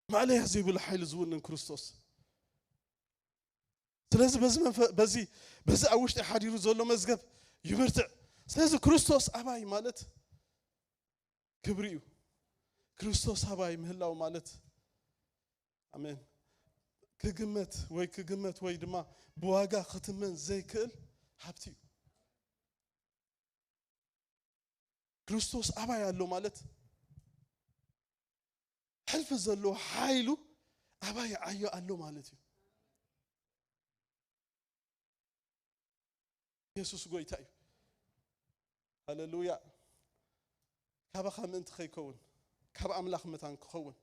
ማእለያ ዘይብሉ ሓይሊ ዝውንን ክርስቶስ። ስለዚ በዚ መንፈ-፣ በዚ፣ በዚ ኣብ ውሽጢ ሓዲሩ ዘሎ መዝገብ ይብርትዕ። ስለዚ ክርስቶስ ኣባይ ማለት ክብሪ እዩ። ክርስቶስ ኣባይ ምህላው ማለት፣ ኣሜን፣ ክግመት ወይ ክግመት ወይ ድማ ብዋጋ ክትመን ዘይክእል ሃብቲ እዩ። ክርስቶስ ኣባይ ኣሎ ማለት ሕልፊ ዘለዎ ሓይሉ ኣባይ ዓዮ ኣሎ ማለት እዩ። ኢየሱስ ጎይታ እዩ። ሃሌሉያ። ካባኻ ምእንቲ ከይከውን፣ ካብ ኣምላኽ መታን ክኸውን፣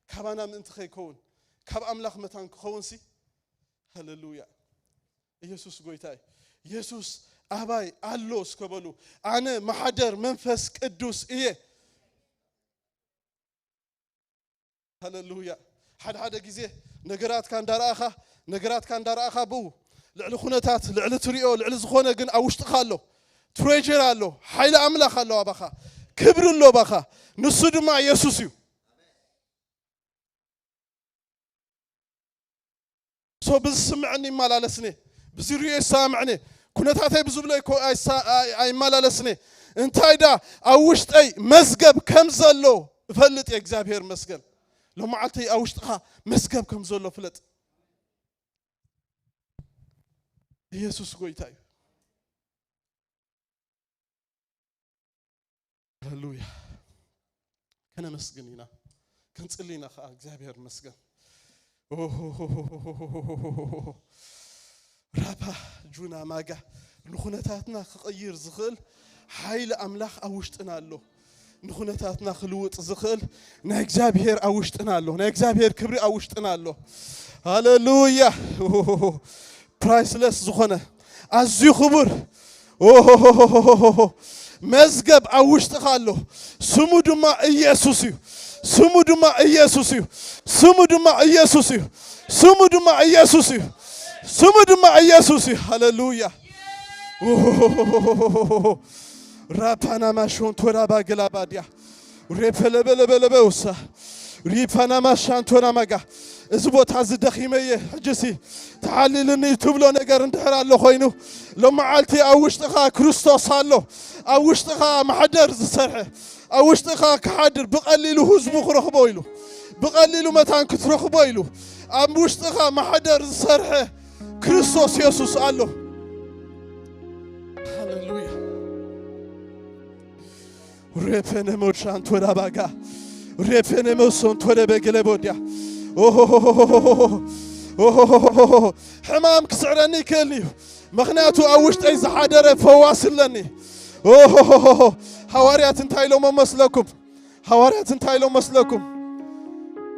ካባና ምእንቲ ከይከውን፣ ካብ ኣምላኽ መታን ክኸውን ሲ፣ ሃሌሉያ። ኢየሱስ ጎይታ እዩ። ኢየሱስ ኣባይ ኣሎ እስከ በሉ። ኣነ ማሕደር መንፈስ ቅዱስ እየ። ሃሌሉያ። ሓደ ሓደ ግዜ ነገራትካ እንዳረኣኻ፣ ነገራትካ እንዳረኣኻ ብኡ ልዕሊ ኩነታት፣ ልዕሊ ትሪኦ፣ ልዕሊ ዝኾነ ግን ኣብ ውሽጥኻ ኣሎ። ትሬጀር ኣሎ፣ ሓይሊ ኣምላኽ ኣሎ ኣባኻ፣ ክብሪ ኣሎ ኣባኻ። ንሱ ድማ ኢየሱስ እዩ። ሶ ብዝስምዐኒ ይመላለስኒ፣ ብዝሪኦ ይሰማምዕኒ፣ ኩነታተይ ብዝብሎ ኣይኮ-፣ ኣይሳ-፣ ኣይ-፣ ኣይመላለስኒ። እንታይ ዳ ኣብ ውሽጠይ መዝገብ ከም ዘሎ እፈልጥ እየ። እግዚኣብሔር መስገን። ሎመዓልቲ ኣብ ውሽጥኻ መዝገብ ከም ዘሎ ፍለጥ። ኢየሱስ ጎይታ እዩ። ሃሌሉያ። ከነመስግን ኢና፣ ክንጽሊ ኢና ኸዓ። እግዚኣብሔር ይመስገን። ራፓ ጁና ማጋ፣ ንኹነታትና ክቕይር ዝኽእል ሓይሊ ኣምላኽ ኣብ ውሽጥና ኣሎ። ንኹነታትና ክልውጥ ዝኽእል ናይ እግዚኣብሔር ኣብ ውሽጥና ኣሎ። ናይ እግዚኣብሔር ክብሪ ኣብ ውሽጥና ኣሎ። ሃሌሉያ። ፕራይስለስ ዝኾነ ኣዝዩ ክቡር ኦሆሆሆሆሆ መዝገብ ኣብ ውሽጥኻ ኣሎ። ስሙ ድማ ኢየሱስ እዩ። ስሙ ድማ ኢየሱስ እዩ። ስሙ ድማ ኢየሱስ እዩ። ስሙ ድማ ኢየሱስ እዩ። ስሙ ድማ ኢየሱስ እዩ። ሃሌሉያ። ኦሆሆሆሆሆ ራፓናማ ሾንቶራባ ገላባዲያ ሬፈለበለበለበውሳ ሪፓናማ ሻንቶና ማጋ። እዚ ቦታ እዚ ደኺመ እየ፣ ሕጅሲ ተሓሊልኒ ትብሎ ነገር እንድሕር ኣሎ ኮይኑ፣ ሎመዓልቲ ኣብ ውሽጥኻ ክርስቶስ ኣሎ። ኣብ ውሽጥኻ ማሕደር ዝሰርሐ፣ ኣብ ውሽጥኻ ክሓድር፣ ብቐሊሉ ህዝቡ ክረኽቦ ኢሉ፣ ብቐሊሉ መታን ክትረኽቦ ኢሉ ኣብ ውሽጥኻ ማሕደር ዝሰርሐ ክርስቶስ የሱስ ኣሎ። ሃሌሉያ። ሬፈነሞ ሻንቶዳ ባጋ፣ ሬፈነሞ ሶንቶደ በግለ ቦድያ። ኦሆሆሆሆሆ። ኦሆሆሆሆ። ሕማም ክስዕረኒ ይክእል እዩ፣ ምኽንያቱ ኣብ ውሽጠይ ዝሓደረ ፈዋሲ ኣለኒ። ኦሆሆሆሆ። ሃዋርያት እንታይ ኢሎሞ መስለኩም? ሃዋርያት እንታይ ኢሎም መስለኩም?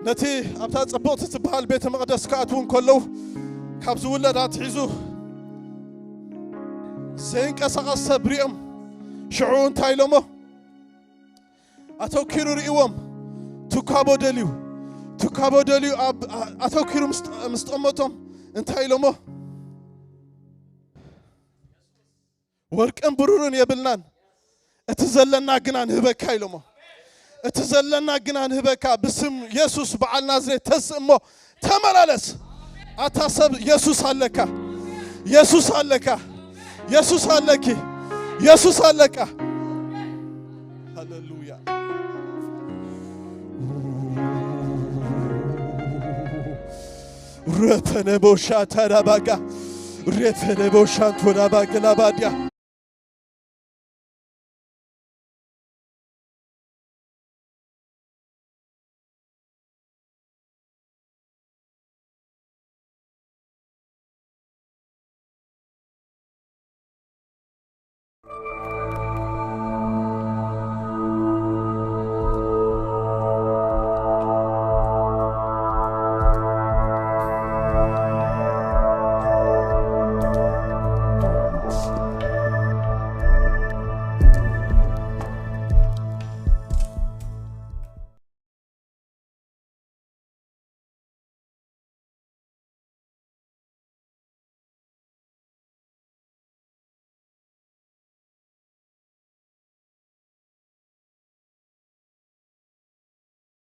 ነቲ ኣብታ ጽብቕቲ ትበሃል ቤተ መቕደስ ክኣትዉ እንከለዉ፣ ካብ ዝውለድ ኣትሒዙ ዘይንቀሳቐስ ሰብ ሪኦም፣ ሽዑ እንታይ ኢሎሞ? ኣተኪሩ ርእይዎም፣ ትካቦ ደልዩ፣ ትካቦ ደልዩ ኣብ-፣ ኣተኪሩ ምስ-፣ ምስ ጠመቶም እንታይ ኢሎሞ? ወርቅን ብሩርን የብልናን፣ እቲ ዘለና ግና ንህበካ ኢሎሞ። እቲ ዘለና ግና ንህበካ፣ ብስም የሱስ በዓል ናዝሬት ተስእ እሞ ተመላለስ። ኣታ ሰብ የሱስ ኣለካ፣ የሱስ ኣለካ፣ የሱስ ኣለኪ፣ የሱስ ኣለካ። ሃሌሉያ። ረፈነቦሻ ታዳባጋ፣ ረፈነቦሻን ቶዳባገላባዲያ።